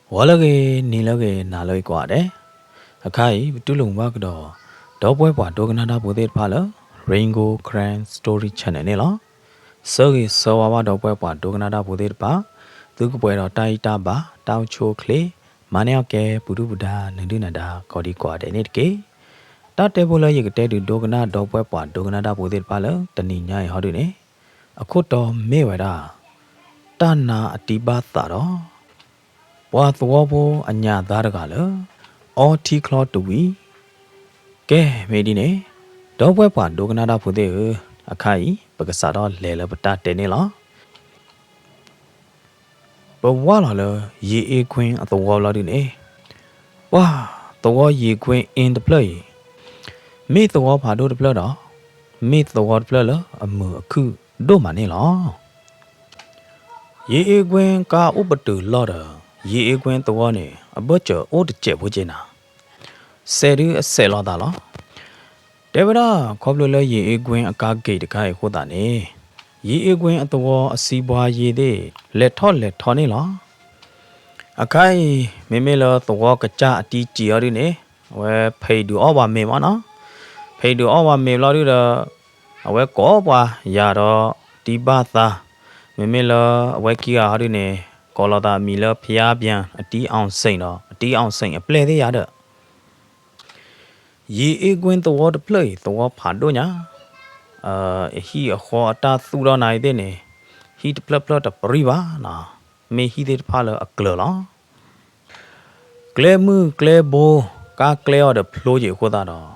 ဂီၤလၢအဂ့ၤ, နံၤလၢအဂ့ၤ, နၤလၢအဂ့ၤကိးဂၤဒဲး. အခါအံၤ ပတူၢ်လိာ်မုာ်ဘၣ်ကဒီး ဒီပုၢ်ဝဲၢ်ပှၤဒိကနၣ်တၢ်ဖိသ့ၣ်တဖၣ်လၢ Rain Gold Karen Story Channel န့ၣ်လီၤ. ဆၢဂ့ၤဆၢဝါဘၣ်ဒီပုၢ်ဝဲၢ်ပှၤဒိကနၣ်တၢ်ဖိသ့ၣ်တဖၣ်, သုကပှဲၤဒီးတၢ်အံၣ်တၢ်ဘါ, တၢ်အိၣ်ဆူၣ်အိၣ်ချ့, မၤန့ၢ်အီၣ်ကဲ ပူၤဒုၣ်ပူၤဒါ နၢၤဒုၣ်နၢၤဒါ ကိးဒံကိးဂၤဒဲးန့ၣ်တက့ၢ်. တၢ်တဲဖိလၢယကတဲဒုးဒိကနၣ်ဒီပုၢ်ဝဲၢ်ပှၤဒိကနၣ်တၢ်ဖိသ့ၣ်တဖၣ်လၢတနံၤညါအံၤဟီဒုန့ၣ်, အခိၣ်တီမ့ၢ်ဝဲဒၣ် တၢ်နါအတံၢ်ဘၣ်သးဒီး ပှၤသဝီဖိအညၣ်သါတဂၤလၢ အီထံချီတဝံၤ. ကဲ မ့ၢ်ဒ်န့ၣ်, ဒီပုၢ်ဝဲၢ်ပှၤဒိကနၣ်တၢ်ဖိသ့ၣ်ဧၢ, အခါအံၤ ပကစးထီၣ်လဲၤလၢပတၢ်တဲန့ၣ်လီၤ. ပဝၢ်လီၤလၢ ယံာ်အ့ခွ့အသဝီဘျီဒုန့ၣ်, ပှၤသဝီယံာ်အ့ခွ့အ့တဖျၢၣ်အံၤ, မ့ၢ်သဝီဖးဒိၣ်တဖျၢၣ်ဒီး မ့ၢ်သဝီတဖျၢၣ်လၢအမုာ်အခုၣ်ဒိၣ်မးန့ၣ်လီၤ. ယံာ်အ့ခွ့ကါအိၣ်ပတုာ်လီၢ်ဒီး ယံာ်အ့ခွ့သဝီန့ၣ် အဘၢၣ်စၢၤအိၣ်တစဲးဖိက့နၤ, စဲးဒုအစဲးလိာ်သးလီၤ. တဲဝဲဒၣ်ခီဖျိလၢယံာ်အ့ခွ့အကါဂ့ၤတခါအံၤအဃိသတးန့ၣ်, ယံာ်အ့ခွ့အသဝီအစံးဘှါယ့သ့ၣ် လဲၤထီၣ်လဲၤထီန့ၣ်လီၤ. အခါအံၤ မ့မ့ၢ်လၢသဝီကစၢ်အတံၢ်စံးအီၤဒုန့ၣ်, အဝဲဖံးဒုးအီၣ်ဝဲမ့ၤမးနီၤ, ဖံးဒုးအီၣ်ဝဲမ့ၤဘျီဒုဒီး အဝဲကိးပှၤယၤဒီးတံၢ်ဘၣ်သး, မ့မ့ၢ်လၢအဝဲခံဂၤဟီဒုန့ၣ် ကိးလိာ်သးအမံၤလၢ ဖယါပၠၣ် အတံၢ်အောင်စိန် ဒီး အတံၢ်အောင်စိန် အပျဲၢ်သ့ၣ်ယါဒီး ယံာ်အ့ခွ့သဝီတဖျၢၣ်အံၤ သဝီဖးဒိၣ်ညါ, အဟံၣ်အဃီအတၢ်သူၣ်ထီၣ်နၤအံၤသ့ၣ်န့ၣ်, ဟံၣ်တဖျၢၣ်ဖျၢၣ်တပရံဘၣ်နီၤ, မ့ၢ်ဟံၣ်သ့ၣ်တဖၣ်လၢအကျၢၤလီၤ. ကျဲမုၢ်ကျဲဘိ ကါကျဲအီၤဒီးဖျိက့ၤအဃိသတးဒီး,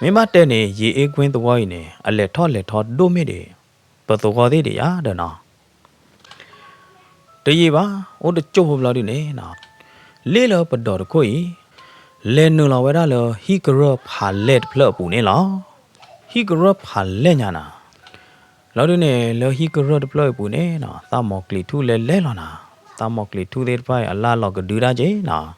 မ့ၢ်ဘၣ်တဲန့ၣ် ယံာ်အ့ခွ့သဝီအံၤန့ၣ် အလဲၤထီၣ်လဲၤထီဒိၣ်မ့ၢ်ဒံး ပသဝီသ့ၣ်ဒံးယါဒီးနီၤ တယံာ်ဘၣ်, အိၣ်တကၠိၢ်ဖိဘျီဒုန့ၣ်, လ့ၣ်လၢပဒိးတခိၣ်အံၤ, လဲၤနုာ်လီၤဝဲဒၣ်လၢဟံၣ်ကရၢၢ်ဖးလဲၢ်တဖျၢၣ်အပူၤန့ၣ်လီၤ. ဟံၣ်ကရၢၢ်ဖးလဲၢ်ညါနၤ, ဘျီဒုန့ၣ် လၢဟံၣ်ကရၢၢ်တဖျၢၣ်အံၤအပူၤန့ၣ်, သးမီၤကျံၤထူၣ်လဲၤလဲၤလီၤနၤ, သးမီၤကျံၤထူၣ်သ့ၣ်တဖၣ်အံၤ အလၢ်လီၤကဒုတၢ်က့နၤ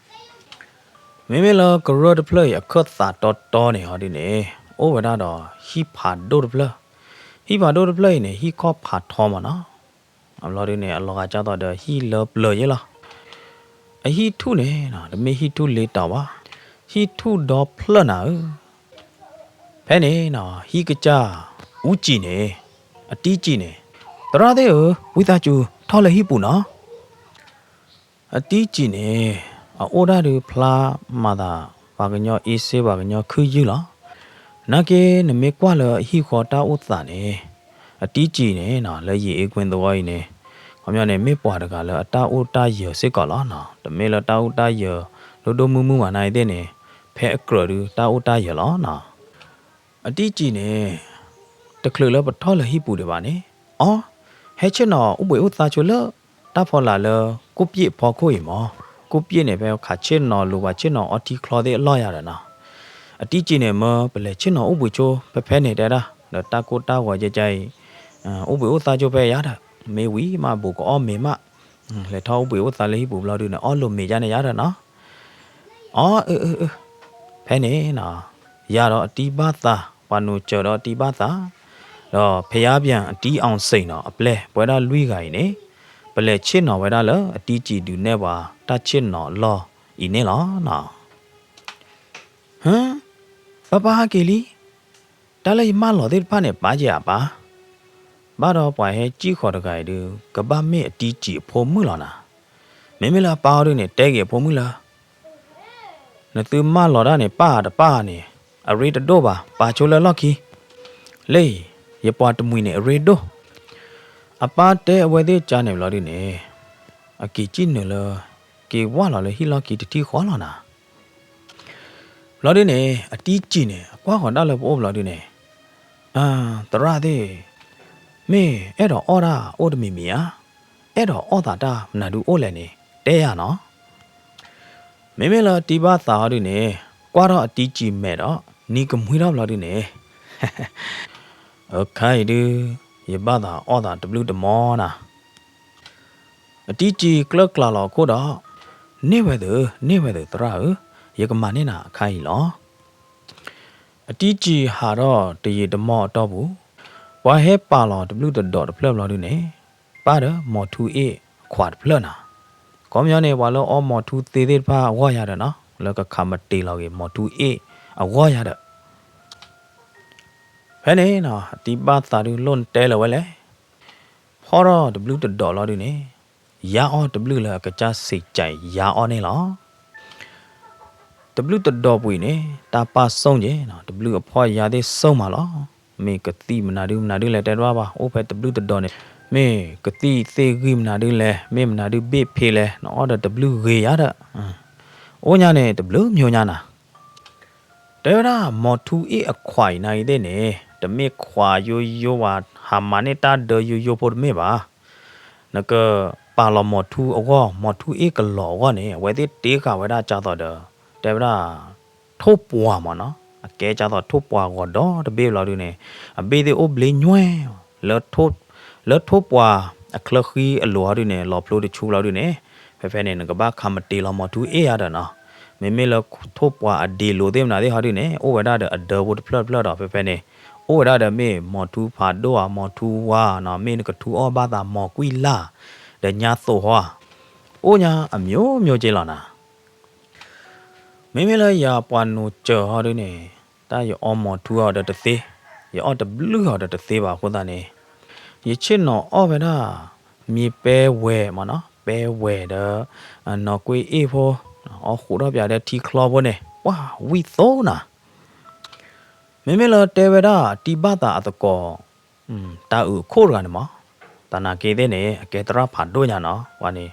မ့မ့ၢ်လၢကရၢၢ်တဖျၢၣ်အံၤအခၢၣ်သးတီတီန့ၣ်ဟီဒုန့ၣ်, အိၣ်ဝဲဒၣ်ဒီးဟံၣ်ဖးဒိၣ်တဖျၢၣ်, ဟံၣ်ဖးဒိၣ်တဖျၢၣ်အံၤန့ၣ် ဟံၣ်ခီၣ်ဖးထီမးနီၤ, အဘျီဒုန့ၣ် အလီၤဂာ်ကၢ်သိးဒီးဟံၣ်လၢပျၢၤယ့လီၤ. အဟံၣ်ထူၣ်န့ၣ် တမ့ၢ်ဟံၣ်ထူၣ်လ့တၢ်ဘၣ်, ဟံၣ်ထူၣ်ဒီဖျၢၣ်နၤဧၢ. ဖဲန့ၣ် ဟံၣ်ကစၢ်အူကံၣ်န့ၣ်, အတံၢ်ကံၣ်န့ၣ်, သရၣ်သ့ၣ်ဧၢ, ဝံသးစူၤထီၣ်လၢဟံၣ်ပူၤနီၤ အတံၢ်ကံၣ်န့ၣ် အအိၣ်ဒၣ်ဒုးဖျါမၤသး ပှၤကညီအ့စ့ ပှၤကညီခုၣ်ယုၢ်လီၤ. နာ်က့ နမ့ၢ်ကွၢ်လၢအဟံၣ်ဃီတၢ်အိၣ်သးန့ၣ်, အတံၢ်ကံၣ်န့ၣ် လၢယံာ်အ့ခွ့သဝီအံၤန့ၣ်, ခီပညီန့ၣ် မ့ၢ်ပှၤတဂၤလၢအတၢ်အိၣ်တၢ်ယၢၤစ့ၢ်ကီးလီၤ. တမ့ၢ်လၢတၢ်အိၣ်တၢ်ယၢၤ ဒိၣ်ဒိၣ်မုၢ်မုၢ်ဘၣ်နၤအံၤသ့ၣ်န့ၣ်, ဖဲအကြၢးဒုးတၢ်အိၣ်တၢ်ယၢၤလီၤ. အတံၢ်ကံၣ်န့ၣ် တချုးလၢပထီၣ်လၢဟံၣ်ပူၤဒံးဘၣ်န့ၣ်, အီ, ဟဲဆ့ၣ်နီၤအိၣ်ဘှံးအိၣ်သါဆိလၢ တၢ်ဖီလာ်လၢ ကိၣ်ပျ့ၣ်ဖီခိၣ်အံၤမး, ကိၣ်ပျ့ၣ်န့ၣ် ဖဲခးဆ့ၣ်နီၤလိၤပှၤဆ့ၣ်နီၤအီထံချီသ့ၣ်အလီၢ်ယၤဒီးနီၤ, အတံၢ်ကံၣ်န့ၣ်မၢ ပလဲၤဆ့ၣ်နီၤအိၣ်ဘှံးဆိဖဲဖဲန့ၣ်တဲဒၣ်, ဒီးတၢ်ကိၢ်တၢ်ဂီၤကဲကဲအံၤ, အိၣ်ဘှံးအိၣ်သါဆိဖဲယၤဒီး, မ့ၢ်ဝံၤမးဘူးကအီၣ်မ့ၤမး, လဲၤထီၣ်အိၣ်ဘှံးအိၣ်သါလၢဟံၣ်ပူၤဘျီဒုန့ၣ် အီၣ်လိာ်မ့ၤယါန့ၣ်ယၤဒီးနီၤ အီ, ဖဲန့ၣ်နီၤ, ယၤဒီးအတံၢ်ဘၣ်သး, ပှၤနိးစၢၤဒီးအတံၢ်ဘၣ်သး, ဒီးဖယါပၠၣ်အတံၢ်အောင်စိန်နီၤ အပျဲၢ်ပဝဲဒၣ်လွံၢ်ဂၤအံၤန့ၣ်, ပလဲၤဆ့ၣ်နီၤဝဲဒၣ်လၢအတံၢ်ကံၣ်ဒုးနဲၣ်ပှၤတၢ်ဆ့ၣ်နီၤအလီၢ်အံၤန့ၣ်လီၤနီၤ. ဟၢ, ပၢ်ပၢ်ဟဲက့ၤလံ, တၢ်လၢယမၢလီၤသ့ၣ်တဖၣ်န့ၣ် ပာ်ကဲအပၢ်, ဘၣ်ဒီးပှၤဟဲကံၣ်ဃီၤတဂၤအံၤဒုး ကဘၣ်မ့ၢ်အတံၢ်ကံၣ်အဖိမုၣ်လီၤနၤ. မ့မ့ၢ်လၢအပၢ်အီၤဒုးန့ၣ် တဲက့ၤအဖိမုၣ်လၢ နသုမၢလီၤတၢ်န့ၣ် ပၢ်တပၢ်န့ၣ် အရ့တဒိၣ်ဘၣ်, ပာ်ဆိလၢလီၢ်ခံ, လၢအံၤ ယပှၤတမှံၤန့ၣ်အရ့ဒိၣ်. အပၢ်တဲအဝဲသ့ၣ်ကါန့ၣ်ဘျီဒုန့ၣ်, အက့ၤကံၣ်နုာ်လၢ က့ၤဝၢ်လီၤလၢဟံၣ်လီၢ်ခံတထံၣ်ဃီလီၤနၤ. ဘျီဒုန့ၣ် အတံၢ်ကံၣ်န့ၣ် အကွၢ်ဃီၤတၢ်လၢပအိၣ်ဘျီဒုန့ၣ်, သရၣ်သ့ၣ်, မ့ၢ်အဲၣ်ဒိးအီၣ်တၢ်အိၣ်တမံၤမံၤဧါ, အဲၣ်ဒိးအီၣ်သးတၢ်မနုၤဒုအိၣ်လဲၣ်န့ၣ် တဲယၤနီၤ. မ့မ့ၢ်လၢအတံၢ်ဘၣ်သးအီၤဒုန့ၣ်, ကွၢ်ထီၣ်အတံၢ်ကံၣ်မဲာ်ဒီး နံၤကမှံထီၣ်ဘျီဒုန့ၣ်, အခါအံၤဒုး ယဘၣ်သးအီၣ်သးတဘျုးတမီနၤ. အတံၢ်ကံၣ်ကျၢၢ်ကျါလီၤအခိၣ်ဒီး, န့ၢ်ဝဲသ့ၣ်, န့ၢ်ဝဲသ့ၣ်သရၣ်ဧၢ, ယကမၤန့ၢ်နၤအခါအံၤလီၤ. အတံၢ်ကံၣ်ဟးထီၣ်တယံာ်တမီၢ်အတီၢ်ပူၤ, ပှၤဟဲပာ်လီၤတဘျုးတဒီးတဖျၢၣ်ဘျီဒုန့ၣ်, ပၢ်ဒီးမိၤထူအ့ၣ်ခွးတဖျၢၣ်နၤ. ခီပညီန့ၣ် ပှၤလၢအီမီၤထူသ့သ့ၣ်တဖၣ်အဂီၢ်ယၤဒီးနီၤ လၢကခးမတ့ၤလီၤက့ၤမီၤထူအ့ၣ်အဂီၢ်ယၤဒီး ဖဲန့ၣ်နီၤ အတံဘၣ်သးဒုးလိၣ်နတဲလၢၤဝဲလဲၣ်, ဖီၣ်ထီၣ်တဘျုးတဒီးလီၤဒုးန့ၣ် ယါအီၣ်တဘျုးလၢအကစၢ်စံးကဲးယါအီၣ်န့ၣ်လီၤ. တဘျုးတဒီးပှံၤန့ၣ် တၢ်ပၢ်စိၣ်က့ၤနီၤ တဘျုးအဖီၣ်ယါသ့ၣ်စိၣ်မးလီၤ. မ့ၢ်ကသံၣ်မနုၤဒုမနုၤဒုလဲၣ်တဲတဘၣ်ဘၣ် အိၣ်ဖဲတဘျုးတဒီးန့ၣ် မ့ၢ်ကသံၣ်သ့ၣ်ဂံၢ်မနုၤဒုလဲၣ် မ့ၢ်မနုၤဒုဘ့ၣ်ဖ့လဲၣ် နအီၣ်ဒီးတဘျုးဂ့ၤယါဒီး အိၣ်ညါန့ၣ် တဘျုးမျိၤညါနၤ တဲဝဲဒၣ် မီၤထူအ့ၣ်အခွးအံၤနာ်ဂ့ၤသ့ၣ်န့ၣ် တမ့ၢ်ခွးယိယိဝဲ ဟးမၤန့ၢ်တၢ်ဒၢယိယိဖိတမ့ၢ်ဘၣ်. နကပာ်လီၤမီၤထူအဂီၢ် မီၤထူအ့ၣ်ကလီၤအဂီၢ်န့ၣ် အဝဲသ့ၣ်တ့ဃာ်ဝဲဒၣ်ကၢ်သိးဒီး တဲဝဲဒၣ် ထိၣ်ပှၢ်မ့ၢ်နီၤ အကဲကၢ်သိးထိၣ်ပှၢ်ဂီၤဒီတဘ့ၣ်ဘျီဒုန့ၣ် အဘ့ၣ်သ့ၣ်အိၣ်ဘျ့ညွဲၣ် လၢထိၣ်ပှၢ်အချၢဃံအလိၤဟီဒုန့ၣ် လီၤဖျိတဆူဘျီဒုန့ၣ် ဖဲဖဲန့ၣ် နကဘၣ်ခးမတ့ၤလီၤမီၤထူအ့ၣ်ဧါဒီးနီၤ မ့မ့ၢ်လၢထိၣ်ပှၢ်အဒ့လိၤသ့ၣ်မနုၤသ့ၣ်ဟီဒုန့ၣ် အိၣ်ဝဲဒၣ်ဒီးအဒၢဖိတဖျၢၣ်တဖျၢၣ်ဒီး ဖဲဖဲန့ၣ် အိၣ်ဝဲဒၣ်ဒီးမ့ၢ်မီၤထူဖးဒိၣ်ဧါ မီၤထူဝါနီၤ မ့ၢ်နကထူအီၣ်ဘၣ်သးမီၤကွံာ်လၢ် ဒီးညါသိးဟီဧါ အိၣ်ညါအမျိၤမျိၤက့လီၤနၤ မ့မ့ၢ်လၢယၤပှၤနိးစၢၤဟီဒုန့ၣ် တၢ်ယအီမီၤထူအီၤဒီးတသ့, ယအီၣ်တဘျုးအီၤဒီးတသ့ဘၣ်အဃိသတးန့ၣ်, ယဆ့ၣ်နီၤအီၣ်ဝဲဒၣ် မ့ၢ်ပဲဝဲမ့ၢ်နီၤ, ပဲဝဲဒီး နီၢ်ကွ့အ့ၣ်ဖိ, အီၣ်ဃုာ်ထီၣ်ပၠးဒီးထံချီဖိန့ၣ် ပှၤဝံၣ်သိနၤ, မ့မ့ၢ်လၢတဲဝဲဒၣ်တံၢ်ဘၣ်သးအသကိး တၢ်အုးအခိၣ်တဂၤန့ၣ်မး, သနာ်က့သ့ၣ်န့ၣ် အကဲသရၣ်ဖးဒိၣ်ညါနီၤ, ပှၤန့ၣ်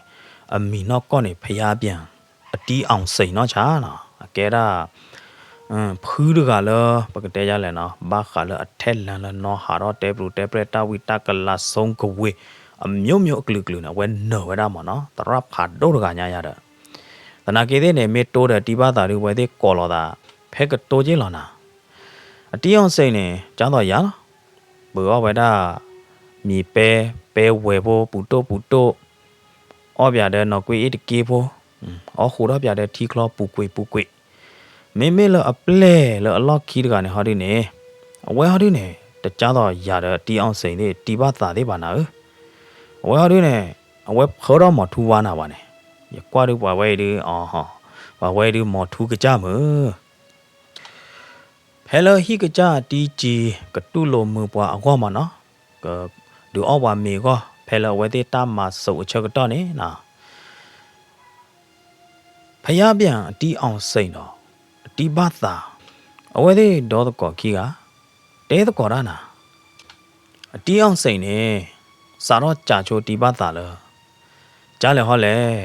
အမံၤနီၢ်ကီၢ်န့ၣ် ဖယါပၠၣ် အတံၢ်အီၣ်စ့ၣ်နီၢ်ဆါနီၤ, အကဲဒၣ် ဖုတဂၤလၢ ပကတဲယါလဲၣ်နီၤ, ဘၣ်ဃးလၢအထဲလဲၣ်လၢနီၢ်ဟးထီၣ်တဲပူၤတဲပြဲၣ်တၢ်ဝံတၢ်ကလၤဆိကဝ့ၤ အမျိၤမျိၤအကလုာ်ကလုာ်န့ၣ် အဝဲနၢၤဝဲဒၣ်မးနီၤ, သရၣ်ဖးဒိၣ်တဂၤညါယါဒီး, သနာ်က့သ့ၣ်န့ၣ် မ့ၢ်တိဒီးတံၢ်ဘၣ်သးဒုး ဝဲသ့ၣ်ကိးလီၤသး ဖဲကတိၤက့လီၤနၤ, အတံၢ်အီၣ်စ့ၣ်န့ၣ် ကၢ်သိးယၤလီၤ, ပၢၤအီၣ်ဝဲဒၣ် မံၤပဲ ပဲဝဲဖိ ပူၤတိၣ်ပူၤတိၣ် အီၣ်ပၠးဒီးနီၢ်ကွ့အ့ၣ်တက့ဖိ, အီၣ်ဃုာ်ထီၣ်ပၠးဒီးထံချီပူၤကွံာ်ပူၤကွံာ်, မ့မ့ၢ်လၢအပျဲၢ်လၢအလီၢ်ခံတဂၤန့ၣ်ဟီဒုန့ၣ်, အဝဲဟီဒုန့ၣ် တကၢ်သိးယၤဒီးတံၢ်အီၣ်စ့ၣ်သ့ၣ် တံၢ်ဘၣ်သးသ့ၣ်ဘၣ်နၤဧၢ, အဝဲဟီဒုန့ၣ် အဝဲဖၢထီၣ်မီၤထူဝါနၤဘၣ်န့ၣ်, ယကွၢ်ဒုးပှၤဝဲအံၤဒုး ပှၤဝဲအံၤဒုးမီၤထူကစၢ်မုၢ် ဖဲလၢဟံၣ်ကစၢ်တံၢ်ကံ ကတူၢ်လိာ်မုာ်ပှၤအဂီၢ်မးနီၤ, ကဒုးအီၣ်ပှၤမ့ၤအဂီၢ် ဖဲလၢအဝဲသ့ၣ်တၢ်မၤစိးအဆၢကတီၢ်န့ၣ်နီၤ, ဖယါပၠၣ်အတံၢ်အီၣ်စ့ၣ်ဒီး အတံၢ်ဘၣ်သး, အဝဲသ့ၣ်ဒီသကိးခံဂၤ တဲသကိးတၢ်နၤ, အတံၢ်အီၣ်စ့ၣ်န့ၣ် စးထီၣ်ကးဆိတံၢ်ဘၣ်သးလၢ ကၢ်လဲၣ်ဟီလဲၣ်,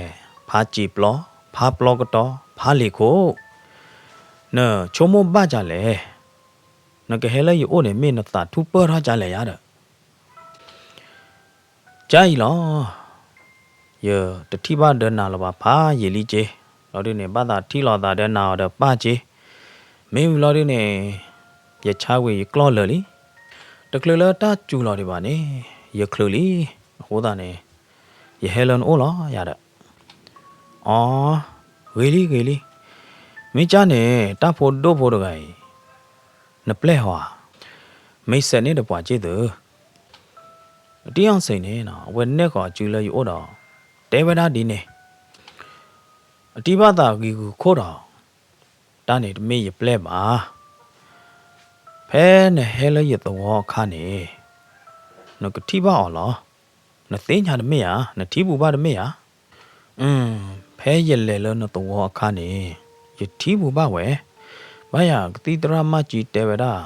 ဖးစံာ်ပျီ, ဖးပျီကတီၤ, ဖးလ့ၤခိၣ်, နဆိကမိၣ်ဘၣ်ကၢ်လဲၣ်, နကဟဲလၢယအိၣ်န့ၣ် မ့ၢ်နသးထူၣ်ပၢၢ်ထီၣ်ကၢ်လဲၣ်ယါဒီး ကၢ်အံၤလီၤ, ယတထံၣ်ဘၣ်ဒီးနၤလၢၤဘၣ် ဖးယံာ်လံက့, လီၤဒုန့ၣ် ဘၣ်သးထံၣ်လိာ်သးဒီးနၤအီၤဒီးပၢ်က့, မ့ၢ်ဝံၤလီၤဒုန့ၣ် ယဆါဝံၤယကျီၢ်လၢာ်လံ, တချုးလၢတၢ်စူၤလီၤဒံးဘၣ်န့ၣ် ယချုးလံ, အဃိသတးန့ၣ် ယဟဲလၢနအိၣ်လီၤယၤဒီး, အီ, ဂ့ၤလံဂ့ၤလံ, မ့ၢ်ကၢ်န့ၣ် တၢ်ဖိဒိၣ်ဖိတဂၤအံၤ နပျဲၢ်ဟီဧါ, မ့ၢ်စဲးန့ၣ်ဒီးပှၤက့ၢ်သုး အတံၢ်အီၣ်စ့ၣ်န့ၣ် အဝဲနဲၣ်ဃီၤအစုလၢယအိၣ်ဒီး တဲဝဲဒၣ်ဒ်န့ၣ်, အတံၢ်ဘၣ်သးဂံၤဂုာ်ခိၣ်ဒီး တၢ်န့ၣ်တမ့ၢ်ယပျဲၢ်ဘၣ်, ဖဲနဟဲလၢယသဝီအခါန့ၣ် နကထံၣ်ဘၣ်အီၤလီၤ, နသ့ၣ်ညါတမ့ၢ်ဧါ, နထံပူၤဘၣ်တမ့ၢ်ဧါ, ဖဲယလဲၤလၢနသဝီအခါန့ၣ် ယထံပူၤဘၣ်ဝဲ, ဘၣ်ယၤကသံၣ်သရၣ်မၢ်ကၠံတဲဝဲဒၣ်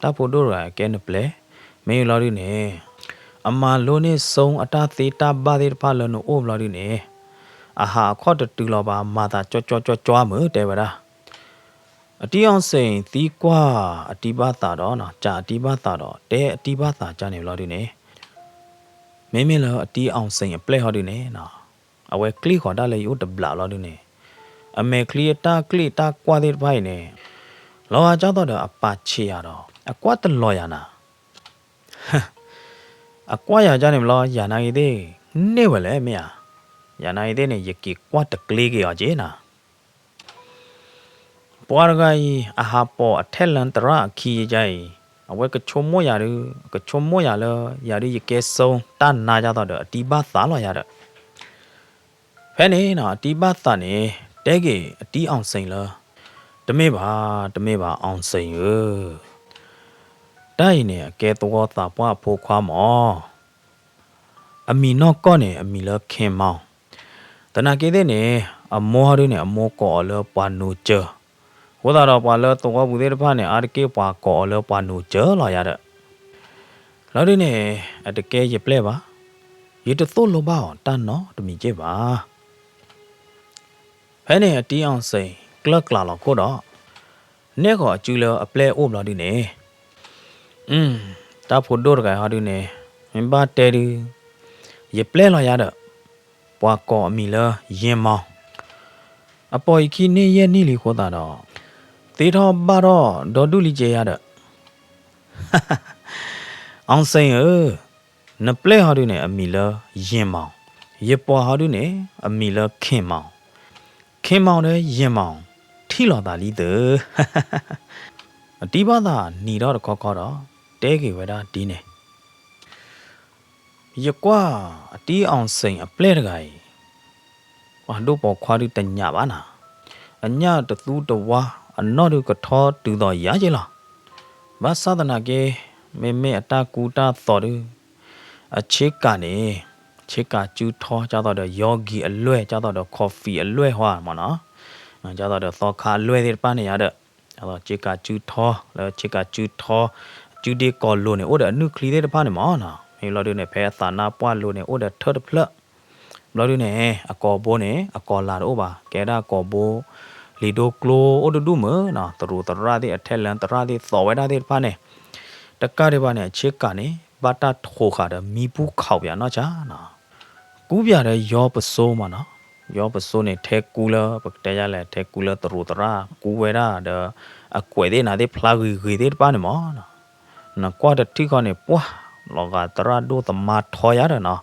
တၢ်ဖိဒိၣ်တဂၤကဲနပျဲၢ်, မ့ၢ်လီၤဒုန့ၣ် အမၤလိန့ၢ်ဆိအတၢ်သ့တၢ်ဘၣ်သ့ၣ်တဖၣ်လၢနအိၣ်ဘျီဒုန့ၣ်, အဟးအခီၣ်တတုၤလီၤဘၣ် မၤသးကၠီကၠီကၠီကၠီမုၢ်တဲဝဲဒၣ်, အတံၢ်အီၣ်စ့ၣ်သံကွၢ်အတံၢ်ဘၣ်သးဒီး ကးအတံၢ်ဘၣ်သးဒီး တဲအတံၢ်ဘၣ်သးကၢ်န့ၣ်ဘျီဒုန့ၣ်, မ့မ့ၢ်လၢအတံၢ်အီၣ်စ့ၣ်အပျဲၢ်ဟီဒုန့ၣ် အဝဲကျ့ၣ်ဃီၤတၢ်လၢယအိၣ်တဘျးဘျီဒုန့ၣ်, အမဲာ်ချံအတၢ်ကျ့ၣ်တၢ်ကွၢ်သ့ၣ်တဖၣ်အံၤန့ၣ်, လီၤဂာ်ကၢ်သိးဒီးအပာ်ဆံးယၤဒီး အကွၢ်တလီၤယၤနၤ, အကွၢ်ယၤကၢ်န့ၣ်ဘျီ ယၤနာ်ဂ့ၤသ့ၣ် န့ၢ်ဝဲလဲၣ်မ့ၢ်ဧါ, ယၤနာ်ဂ့ၤသ့ၣ်န့ၣ် ယက့ၤကွၢ်တကျ့က့ၤအီၤက့ၤနၤ ပှၤတဂၤအံၤ အဟးပိာ်အထဲလဲၣ်သရၣ်အခံယကါအံၤ, အဝဲကဆိကမိၣ်ယၤဒုး, ကဆိကမိၣ်ယၤလၢ ယၤဒုးယကဲဆိတၢ်နါယါသိးဒီး အတံၢ်ဘၣ်သးလီၤယၤဒီး, ဖဲန့ၣ်နီၤ အတံဘၣ်သးန့ၣ် တဲက့ၤအတံအီၣ်စ့ၣ်လၢ တမ့ၢ်ဘၣ်, တမ့ၢ်ဘၣ် အီၣ်စ့ၣ်ဧၢ, တၢ်အံၤန့ၣ် အကဲသဝီသးပှၢ်အဖိခွါမၢ်. အမံၤနီၢ်ကီၢ်န့ၣ် အမံၤလၢ ခင်မောင်. သနာ်က့သ့ၣ်န့ၣ် အမိၢ်ဟီဒုန့ၣ် အမိၢ်ကိးအီၤလၢပှၤနိၤစၢၤ, အဃိသတးဒီးပှၤလၢသဝီပူၤသ့ၣ်တဖၣ်န့ၣ် အါတက့ၢ်ပှၤကိးအီၤလၢပှၤနိၤစၢၤလီၤယၤဒီး လီၤဒုန့ၣ် အတကဲယပျဲၢ်ဘၣ်, ယတသိၣ်လိဘၣ်အီၤတၢ်နီတမံၤက့ၢ်ဘၣ်. ဖဲန့ၣ်အတံအီၣ်စ့ၣ် ကျၢၢ်ကျးလီၤခိၣ်ဒီး နဲၣ်ဃီၤအစုလၢအပျဲၢ်အိၣ်ဘျီဒုန့ၣ်, တၢ်ဖိဒိၣ်တဂၤဟီဒုန့ၣ် မ့ၢ်ဘၣ်တဲဒု ယပျဲၢ်လီၤယၤဒီး ပှၤကိးအမံၤလၢ ယ့ၢ်မီၣ်, အပိာ်ယခံန့ၢ်ယဲၢ်နံၣ်လံအဃိသတးဒီး သ့ထီၣ်ဘၣ်ထီၣ်ဒီဒူၣ်လံကဲယၤဒီး အီၣ်စ့ၣ်ဧၢ, နပျဲၢ်ဟီဒုန့ၣ် အမံၤလၢ ယ့ၢ်မီၣ်, ယပှၤဟီဒုန့ၣ် အမံၤလၢ ခင်မောင်, ခင်မောင်ဒီး ယ့ၢ်မီၣ် ထံၣ်လိာ်သးလံသု, အတံဘၣ်သးနံၤထီၣ်တခီခီဒီး တဲက့ၤဝဲဒၣ်ဒ်န့ၣ် ယကွၢ်အတံအီၣ်စ့ၣ်အပျဲၢ်တဂၤအံၤ ပှၤဒိၣ်ပိာ်ခွါဒုတညၣ်ဘၣ်နၤ, အညၣ်တသူတဝါ အနီၢ်ဒုကထီတုၤသိးယၤက့လီၤ. ဘၣ်ဆၣ်သနာ်က့ မ့မ့ၢ်အတၢ်ကူတၢ်သိးဒု အဆ့ကၤန့ၣ် ဆ့ကၤစုထီ ကၢ်သိးဒီးယီဂံၤအလွဲၢ် ကၢ်သိးဒီး coffee အလွဲၢ်ဟီမၢ်နီၤ, ကၢ်သိးဒီးသီခါအလွဲၢ်သ့ၣ်တဖၣ်န့ၣ်ယၤဒီး ကၢ်သိးဆ့ကၤစုထီ လၢဆ့ကၤစုထီ စုဒ့ကီၤလိၤန့ၣ် အိၣ်ဒီးအနုၢ်ချံသ့ၣ်တဖၣ်န့ၣ်မၢ်နီၤ, မ့ၢ်လီၤဒုန့ၣ် ဖဲအသးနါပှၢ်လိၤန့ၣ် အိၣ်ဒီးထၢၣ်တဖျၢၣ် ဘျီဒုန့ၣ် အကိာ်ဘိန့ၣ် အကိာ်လၤတအိၣ်ဘၣ်, ကဲဒၣ်အကိာ်ဘိ လံာ်ဒိကျိအိၣ်တဒူၣ်မၢ်နီၤ, သရူးသရၣ်သ့ၣ် အထဲလၢသရၣ်သ့ၣ်သိးဝဲဒၣ်သ့ၣ်တဖၣ်န့ၣ်, တကးဒံးဘၣ်န့ၣ် အဆ့ကၤန့ၣ် ဘၣ်တၢ်ထိးဃာ်ဒီးမံပူၤခးပၠးနီၢ်ဆါနီၤ, ကူပၠးဒီးယီပစိမၢ်နီၤ, ယီပစိန့ၣ် ထဲကူလၢ ပကတဲယါလဲၣ် ထဲကူလၢသရူးသရၣ် ကူဝဲဒၣ်ဒီး အကွဲးသ့ၣ်နၤသ့ၣ်ဖျါဂ့ၤဂ့ၤသ့ၣ်တဖၣ်န့ၣ်မၢ်နီၤ, နကွၢ်တထံၣ်ဃီန့ၣ် ပှၢ် လီၤဂာ်သရၣ်ဒိၣ်သမါထီယၤဒီးနီၤ,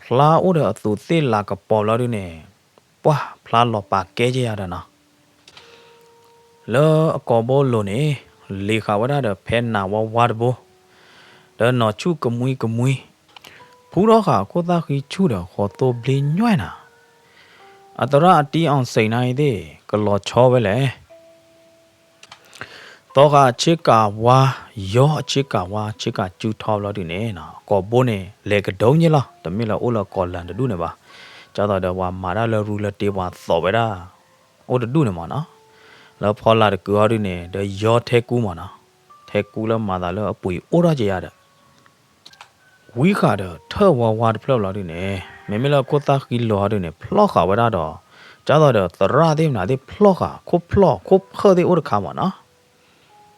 ဖျါအိၣ်ဒီးအသူးသ့ၣ်လၤကပီၤဘျီဒုန့ၣ် ပှၢ်ဖျါလီၤပာ်ကဲက့ယၤဒီးနီၤ, လၢအကိာ်ဘိလိၤန့ၣ် လ့ၤဃာ်ဝဲဒၣ်ဒီးဖဲနးဝါဝါတဘိ, ဒီးနီၢ်ဆူၣ်ကမှံကမှံ, ဖူထီၣ်ဃာ်ခိၣ်သၣ်ဃံဆူၣ်ဒီးဃီသိဘျ့ညွဲၣ်နၤ, အသရၣ်အတံအီၣ်စ့ၣ်နၤအံၤသ့ၣ် ကလီၤဆီဝဲလဲၣ် သီဃာ်အဆ့ကၤဝါ, ယီအဆ့ကၤဝါ ဆ့ကၤစုထီဘျီဒုန့ၣ် ကိာ်ဘိန့ၣ် လဲၤကဒိးည့ၣ်လီၤ, တမ့ၢ်လၢအိၣ်လၢကိာ်လၢတဒူၣ်န့ၣ်ဘၣ်, ကၢ်သိးဒီးပှၤမၤတၢ်လၢရူလၢတ့ပှၤသိးဝဲဒၣ် အိၣ်တဒူၣ်န့ၣ်မၢ်နီၤ, လၢဖီလာ်တကုာ်ဟီဒုန့ၣ် ဒီးယီထဲကူမၢ်နီၤ, ထဲကူလၢမၤသးလၢအပှ့ၤအိၣ်ထီၣ်က့ၤယၤဒီး ဝံဃာ်ဒီးထၢၣ်ဝါဝါတဖျၢၣ်ဘျီဒုန့ၣ် မ့မ့ၢ်လၢခိၣ်သၣ်ဃံလိၤဟီဒုန့ၣ် ဖျီၣ်ဃာ်ဝဲဒၣ်ဒီး ကၢ်သိးဒီးသရၣ်သ့ၣ်မနုၤသ့ၣ်ဖျီၣ်ဃာ် ခိၣ်ဖျီၣ်ခိၣ်ဖၢၣ်သ့ၣ်အိၣ်တခါမၢ်နီၤ,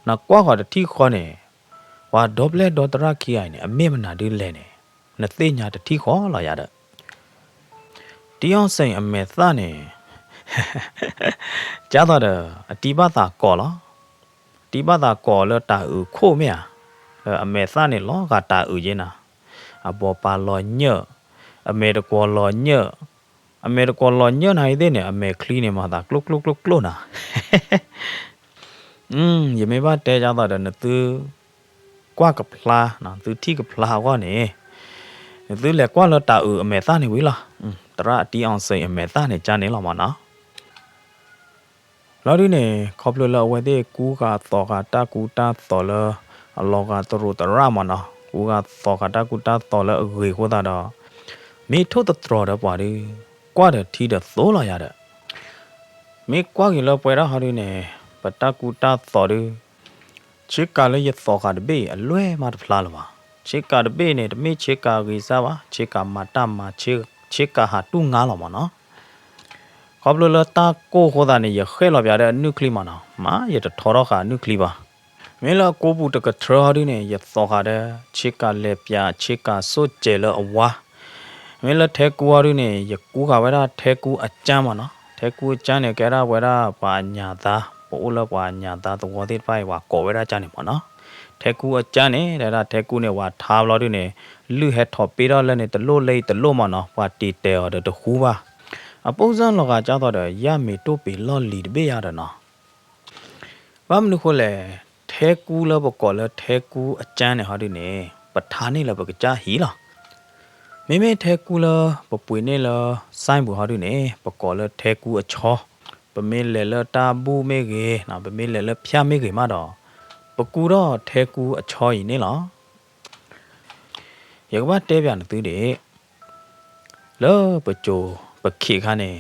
နကွၢ်ဃီၤတထံၣ်ဃီန့ၣ် ပှၤဒီပျဲၢ်ဒီသရၣ်ခံဂၤအံၤန့ၣ် အမ့ၢ်မနုၤဒုလဲၣ်န့ၣ် နသ့ၣ်ညါတထံၣ်ဃီလီၤယၤဒီး တံအီၣ်စ့ၣ်အမဲာ်သၣ်န့ၣ် ကၢ်သိးဒီး အတံဘၣ်သးကိးလီၤ, တံဘၣ်သးကိးလၢတၤအုးခိၣ်မ့ၢ်ဧါ, ဒီးအမဲာ်သၣ်န့ၣ်လီၤဂာ်တၤအုးက့နၤ, အဘီပာ်လီၤညၢၣ်, အမဲာ်တကွီၤလီၤညၢၣ်, အမဲာ်တကွီၤလီၤညၢၣ်နၤအံၤသ့ၣ်န့ၣ် အမဲာ်ချံန့ၣ်မၤသးကျိၣ်ကျိၣ်ကျိၣ်ကျိၣ်နၤ ယမ့ၢ်ဘၣ်တဲကၢ်သိးဒီးနသု ကွၢ်ကဖျါ, သုထံၣ်ကဖျါအဂီၢ်န့ၣ်, နသုလဲၤကွၢ်လၢတၤအုးအမဲာ်သၣ်န့ၣ်ဝံၤလီၤ, သရၣ်အတံအီၣ်စ့ၣ်အမဲာ်သၣ်န့ၣ်ကၢ်န့ၣ်လီၤမၢ်နီၤ. လီၤဒုန့ၣ် ခီဖျိလၢအဝဲသ့ၣ်ကူဃာ်သိးဃာ်တၢ်ကူတၢ်သိးလၢ အလီၤဂာ်သရူးသရၣ်မၢ်နီၤ, ကူဃာ်သိးဃာ်တၢ်ကူတၢ်သိးလၢအဂ့ၤအဃိသတးဒီး မ့ၢ်ထိၣ်သတြီၤဒီးပှၤဒု ကွၢ်ဒီးထံဒီးသိလီၤယၤဒီး မ့ၢ်ကွၢ်က့ၤလၢပှဲၤဒၣ်ဟီဒုန့ၣ် ပတၢ်ကူတၢ်သိးဒု ဆ့ကၤလၢယသိးဃာ်တဘ့ၣ်အံၤ အလွဲၢ်မးတဖျါလၢၤဘၣ်. ဆ့ကၤတဘ့ၣ်န့ၣ် တမ့ၢ်ဆ့ကၤဂ့ၤစၢ်ဘၣ်, ဆ့ကၤမၤတၢ်မၤ, ဆ့ကၤဟးတူၢ်ငါလီၤမၢ်နီၤ. ခီဖျိလၢတၢ်ကိၢ်အဃိသတးန့ၣ် ယဃဲၣ်လီၤပၠးဒီးအနုၢ်ချံမၢ်နီၤ, မ့ၢ်ယတထီထီၣ်ဃာ်အနုၢ်ချံဘၣ်. မ့ၢ်လၢအကိပူၤတကထြၢဟီဒုန့ၣ် ယသိးဃာ်ဒီး ဆ့ကၤလဲၤပၠး ဆ့ကၤစိၣ်စဲးလၢအဝါ. မ့ၢ်လၢထဲကူဟီဒုန့ၣ် ယကူဃာ်ဝဲဒၣ်ထဲကူအကၠၢမၢ်နီၤ. ထဲကူအကၠၢန့ၣ် ကဲဒၣ်ဝဲဒၣ်ပှၤအညၣ်သါ, ပအိၣ်လၢပှၤအညၣ်သါသဝီသ့ၣ်တဖၣ်အံၤ ပှၤကိးဝဲဒၣ်ကၠၢန့ၣ်မၢ်နီၤ. ထဲကူအကၠၢန့ၣ် တဲဒၣ်ထဲကူန့ၣ် ပှၤထါဘျီဒုန့ၣ် လုၢ်ဟဲထီၣ်ပ့ထီၣ်လၢန့ၣ် တလိၣ်လၢအံၤတလိၣ်မၢ်နီၤ, ပှၤတ့ၢ်တဲာ်အီၤဒီးတဃူဘၣ်. အပိၢ်စၢ်လီၤဂာ်ကၠၢ်သိးဒီး ယၢ်မ့ၢ်တိၢ်ပ့ၤလီၢ်လံၤတဘ့ၣ်ယါဒီးနီၤ. ဘၣ်မနုၤဃိလဲၣ်, ထဲကူလၢပကိးလၢထဲကူအကၠၢန့ၣ်ဟီဒုန့ၣ် ပထါန့ၢ်လၢပကစၢ်ဟံၣ်လီၤ. မ့မ့ၢ်ထဲကူလၢပပှ့ၤန့ၢ်လၢ စဲပူၤဟီဒုန့ၣ် ပကိးလၢထဲကူအဆီ, ပမ့ၢ်လဲၤလၢတၢ်ဘူၣ်မ့ၢ်ဂ့ၤ, ပမ့ၢ်လဲၤလၢဖၠၣ်မ့ၢ်ဂ့ၤမးဒီး ပကူထီၣ်ထဲကူအဆီအံၤန့ၣ်လီၤ. ယကဘၣ်တဲပၠးနသုဒၣ်, လၢပစိၤပခံးခါန့ၣ်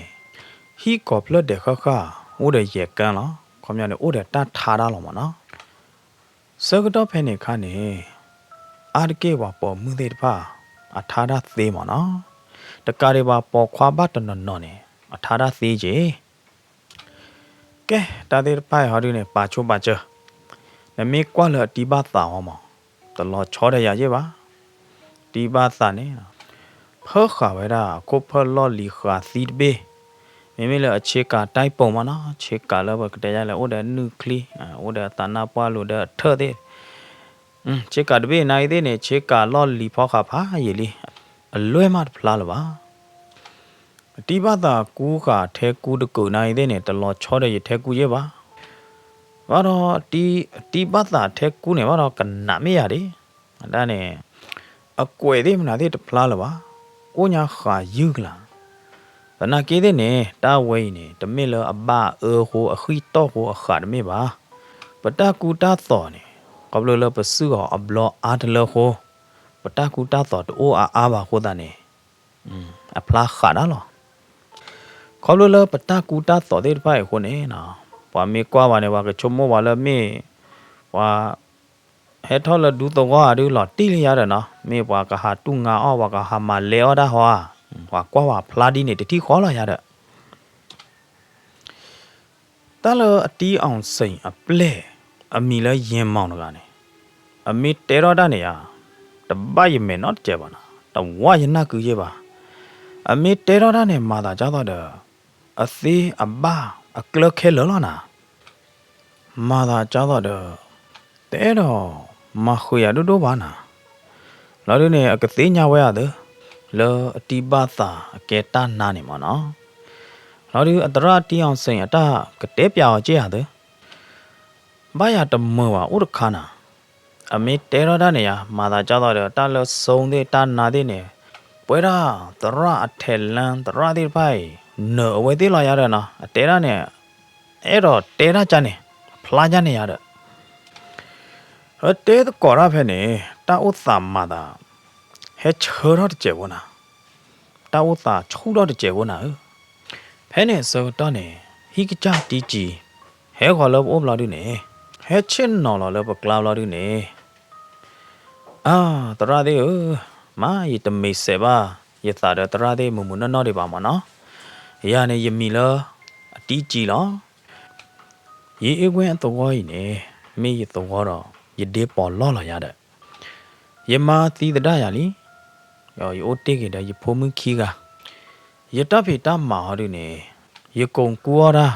ဟံၣ်ကိးဖျၢၣ်ဒဲးဃၣ်ဃၣ် အိၣ်ဒီးယဲၢ်ကၢလီၤ. ခီပညီန့ၣ် အိၣ်ဒီးတၢ်ထါတၢ်လီၤမးနီၤ. ဆၢကတီၢ်ဖဲန့ၣ်အခါန့ၣ် အါတက့ၢ်ပှၤပိာ်မုၣ်သ့ၣ်တဖၣ် အထါတၢ်သ့မးနီၤ. တကးဒံးဘၣ်ပိာ်ခွါဘၣ်တနီၤနီၤန့ၣ် အထါတၢ်သ့က့ၢ်. ကဲ တၢ်သ့ၣ်တဖၣ်အံၤဟီဒုန့ၣ် ပာ်ဆိပာ်စၢၤ, နမ့ၢ်ကွၢ်လၢအတံၢ်ဘၣ်သးအီၤမး တလီၤဆီဒီးယၤယ့ၢ်ဘၣ်. တံၢ်ဘၣ်သးန့ၣ် ဖၢဃာ်ဝဲဒၣ်အခိၣ်ဖၢၣ်လီၢ်လံၤဃာ်သံတဘ့ၣ်, မ့မ့ၢ်လၢအဆ့ကၤတၢ်ပိာ်မးနီၤ, ဆ့ကၤလၢပကတဲယါလဲၣ် အိၣ်ဒီးနုၢ်ချံ, အိၣ်ဒီးသးနါပှၢ်လိၤဒီးအထၢၣ်သ့ၣ် ဆ့ကၤတဘ့ၣ်နၤအံၤသ့ၣ်န့ၣ် ဆ့ကၤလီၢ်လံၤဖီဃာ်ဖးယံာ်လံ, အလွဲၢ်မးတဖျါလၢၤဘၣ်. အတံၢ်ဘၣ်သးကူဃာ်ထဲကူတကုာ်နၤအံၤသ့ၣ်န့ၣ် တလီၤဆီဒီးယထဲကူယ့ၢ်ဘၣ်. ဘၣ်ဒီး တံၢ်ဘၣ်သးထဲကူန့ၣ် ဘၣ်ဒီးကနးမ့ၢ်ယၤဒၣ်, ဒၣ်န့ၣ် အကွဲးသ့ၣ်မနုၤသ့ၣ်တဖျါလၢၤဘၣ်, အိၣ်ညါဃာ်ယုၢ်ကလၤ. သနာ်က့သ့ၣ်န့ၣ် တၢ်ဝဲအံၤန့ၣ် တမ့ၢ်လၢအဘၣ်အၢဃိ အဃံၣ်တီၢ်ဃိအဃာ်တမ့ၢ်ဘၣ်. ပတၢ်ကူတၢ်သိးန့ၣ် ခီဖျိလၢပစုၣ်အီၤအဘျီအါတလၢဃိ, ပတၢ်ကူတၢ်သိးတအိၣ်အါအါဘၣ်အဃိသတးန့ၣ် အဖျါဃာ်ဒၣ်လီၤ. ခီဖျိလၢပတၢ်ကူတၢ်သိးသ့ၣ်တဖၣ်အံၤအဃိန့ၣ် ပှၤမ့ၢ်ကွၢ်ဘၣ်န့ၣ် ပှၤကဆိကမိၣ်ပှၤလၢမ့ၢ် ပှၤ ဟဲထီၣ်လၢဒူသဝီဧါဒုးလီၤတံၢ်လံယၤဒီးနီၤ, မ့ၢ်ပှၤကဟးတူၢ်ငါအီၣ် ပှၤကဟးမၤလဲအီၣ်တၢ်ဟီဧါ, ပှၤကွၢ်ပှၤဖျါဒ်န့ၣ်တထံၣ်ဃီလီၤယၤဒီး တၢ်လၢအတံၢ်အီၣ်စ့ၣ်အပျဲၢ် အမံၤလၢယဲၢ်မီၣ်တဂၤန့ၣ် အမ့ၢ်တဲထီၣ်တၢ်န့ၣ်ယါ, တဘၣ်ယမဲာ်နီတစဲးဘၣ်နီၤ, တဝၢ်ယနၢ်ကုယ့ၢ်ဘၣ်. အမ့ၢ်တဲထီၣ်တၢ်န့ၣ် မၤသးကၢ်သိးဒီး အသ့အဘၣ်အကျၢခဲလၢာ်လီၤနၤ. မၤသးကၢ်သိးဒီး တအဲၣ်ဒိးမၤဃုာ်ယၤဒိၣ်ဒိၣ်ဘၣ်နၤ. လီၤဒုးန့ၣ် အကသ့ၣ်ညါဝဲအသး လၢအတံၢ်ဘၣ်သးအကဲတၢ်နါန့ၣ်မ့ၢ်နီၤ. လီၤဒုးအသရၣ်တံၢ်အီၣ်စ့ၣ်အတၢ်ကတဲပၠးအီၤက့ၢ်အသး ဘၣ်ယၤတမုာ်ဘၣ်အိၣ်တခါနၤ. အမ့ၢ်တဲထီၣ်တၢ်န့ၣ်ယါ မၤသးကၢ်သိးဒီး တၢ်လၢစိသ့ၣ်တၢ်နါသ့ၣ်န့ၣ် ပဝဲဒၣ်သရၣ်အထဲးလၢသရၣ်သ့ၣ်တဖၣ်အံၤ နၢၤအဝဲသ့ၣ်လီၤယါဒီးနီၤ အတဲဒၣ်န့ၣ် အဲၣ်ဒိးတဲဒၣ်ကန့ၣ် ဖျါကန့ၣ်ယါဒီး တဲသကိးတၢ်ဖဲန့ၣ် တၢ်အိၣ်သးမၤသး ဟဲဆၢထီၣ်တစဲးဖိနၤ တၢ်အိၣ်သးဆူၣ်ထီၣ်တစဲးဖိနၤဧၢ. ဖဲန့ၣ်အဆၢကတီၢ်န့ၣ် ဟံၣ်ကစၢ်တံကံၤ ဟဲဃီၤလၢပအိၣ်ဘျီဒုန့ၣ် ဟဲဆ့ၣ်နီၤလီၤလၢပကျါဘျီဒုန့ၣ် အါ သရၣ်သ့ၣ်ဧၢ, မ့ၢ်ယတမ့ၢ်စဲးဘၣ် ယသးဒီးသရၣ်သ့ၣ်မုၢ်မုၢ်နီၢ်နီၢ်ဒံးဘၣ်မ့ၢ်နီၤ. ယၤန့ၣ်ယမံၤလၢအတံကံၤလီၤ. ယအ့ၣ်ကွဲၢ်အသဝီအံၤန့ၣ် မ့ၢ်ယသဝီဒီး ယဒ့ပီၢ်လီၢ်လီၤယၤဒီး ယမါသံသဒၣ်ယၤလံ. ဒီးယအိၣ်တ့ၢ်က့ၤဒီးယဖိမုၣ်ခံဂၤ, ယတၢ်ဖံးတၢ်မၤဟီဒုန့ၣ် ယကိးကူအီၣ်တၢ်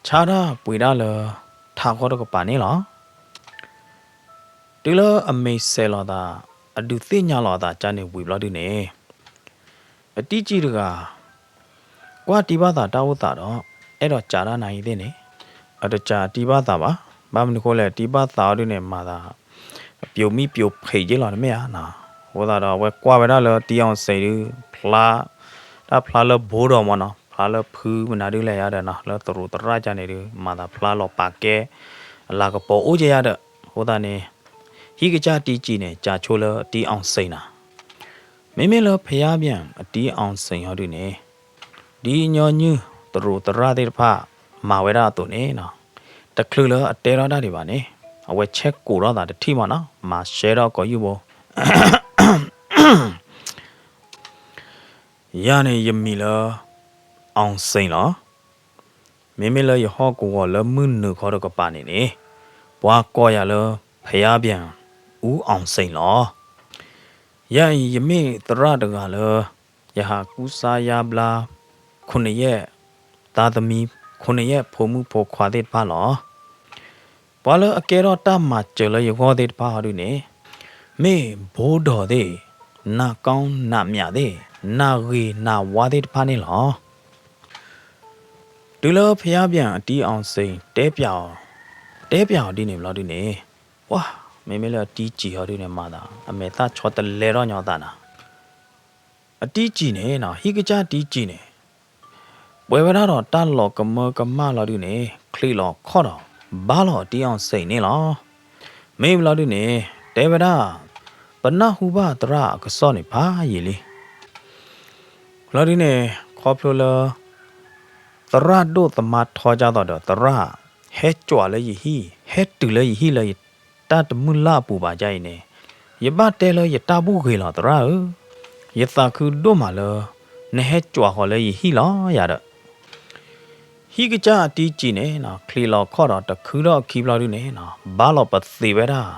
ဆါတၢ်ပှ့ၤဒၣ်လၢ ထးဃီတကပၤန့ၣ်လီၤ. တုၤလၢအမ့ၢ်စဲးလီၤသး အဒုးသ့ၣ်ညါလီၤအသးကန့ၣ်ဝံၤဘျီဒုန့ၣ် အတံကံၤတဂၤ ကွၢ်တံၢ်ဘၣ်သးတၢ်အိၣ်သးဒီး အဲၣ်ဒိးစးတၢ်နၤအံၤသ့ၣ်န့ၣ် အတစးတံၢ်ဘၣ်သးဘၣ်. ဘၣ်မနုၤဃိလဲၣ် တံၢ်ဘၣ်သးအီၤဒုန့ၣ် မၤသး ပျိးမံပျိးဖံးက့လီၤတမ့ၢ်ဧါ. အဃိသတးဒီး အဝဲကွၢ်ဝဲဒၣ်လၢတံၢ်အီၣ်စ့ၣ်ဒု ဖျါ တၢ်ဖျါလၢဘိဒီးမ့ၢ်နီၤ ဖျါလၢဖုမနုၤဒုလဲၣ်ယၤဒီးနီၤ လၢသရူးသရၣ်ကန့ၣ်ဒု မၤသးဖျါလီၤပာ်ကဲ အလၤကပီၤအိၣ်က့ယၤဒီး အဃိသတးန့ၣ် ဟံၣ်ကစၢ်တံကံၤန့ၣ် စးဆိလၢတံၢ်အီၣ်စ့ၣ်နၤ မ့မ့ၢ်လၢဖယါပၠၣ်အတံၢ်အီၣ်စ့ၣ်ဟီဒုန့ၣ် ဒ်ညီနုၢ်သရူးသရၣ်သ့ၣ်တဖၣ် မၤဝဲဒၣ်အသိးန့ၣ်နီၤ တချုးလၢအတဲထီၣ်တၢ်ဒံးဘၣ်န့ၣ် အဝဲဆဲးကိးထီၣ်သးတထံၣ်မ့ၢ်နီၤ မၤရှဲထီၣ်ကိးယုၢ်ဘိ ယၤန့ၣ်ယမံၤလၢ အီၣ်စ့ၣ်လီၤ. မ့မ့ၢ်လၢယဟီၣ်ကဝီၤလၢမုၢ်နုာ်ခီတကပၤန့ၣ်န့ၣ် ပှၤကိးယၤလၢ ဖယါပၠၣ် အူအီၣ်စ့ၣ်လီၤ. ယၤအံၤယမ့ၢ်သရၣ်တဂၤလၢ ယဟးကူစါယါဘျါ ခိၣ်နယဲၢ် သးသမံ ခိၣ်နယဲၢ်ဖိမုၣ်ဖိခွါသ့ၣ်တဖၣ်လီၤ. ပှၤလၢအကဲထီၣ်တၢ်မၤစၢၤလၢယဂီၢ်သ့ၣ်တဖၣ်ဟီဒုန့ၣ် မ့ၢ်ဘိဒီးသ့ၣ် နးကီနးမၠးသ့ၣ် နးဂ့ၤနးဝါသ့ၣ်တဖၣ်န့ၣ်လီၤ. တုၤလၢဖယါပၠၣ်အတံၢ်အီၣ်စ့ၣ် တဲပၠးအီၤ တဲပၠးအီၤဒ်န့ၣ်ဘျီဒုန့ၣ် ပှၤ မ့မ့ၢ်လၢအတံၢ်စံၣ်ဟီဒုန့ၣ်မၤသး အမဲာ်သၣ်ဆီတလဲထီၣ်ညီသးနၤ အတံကံၢ်န့ၣ်နီၤ, ဟံၣ်ကစၢ်တံကံၢ်န့ၣ် ပှဲၤဝဲဒၣ်ဒီးတၢ်လီၤကမၢကမၣ်လီၤဒုန့ၣ် ချံးလီၤခီၣ်ဒီး ဘါလီၤအတံအီၣ်စ့ၣ်န့ၣ်လီၤ. မ့ၢ်ဘျီဒုန့ၣ် တဲဝဲဒၣ် ပနၢ်ဟူဘၣ်သရၣ်အကစီၣ်န့ၣ်ဖးယံာ်လံ. ဘျီဒုန့ၣ် ခီဖျိလၢ သရၣ်ဒိၣ်သမါထီကၢ်သိးဒီး သရၣ်ဟဲကွၢ်လၢယဟံၣ် ဟဲတုၤလၢယဟံၣ်လၢယတၢ်တမုၢ်လၢ်အပူၤဘၣ်ဒ်အံၤန့ၣ်, ယဘၣ်တဲလၢယတၢ်ဘူၣ်ဂ့ၤလီၤသရၣ်ဧၢ, ယသးခုဒိၣ်မးလၢ နဟဲကွၢ်ဃီၤလၢယဟံၣ်လီၤယၤဒီး ဟံၣ်ကစၢ်အတံကံၢ်န့ၣ်နီၤ ချံးလီၤခီၣ်ဒီးတခုထီၣ်အခံဘျီဒုန့ၣ်နီၤ ဘါလီၤပသ့ဝဲဒၣ်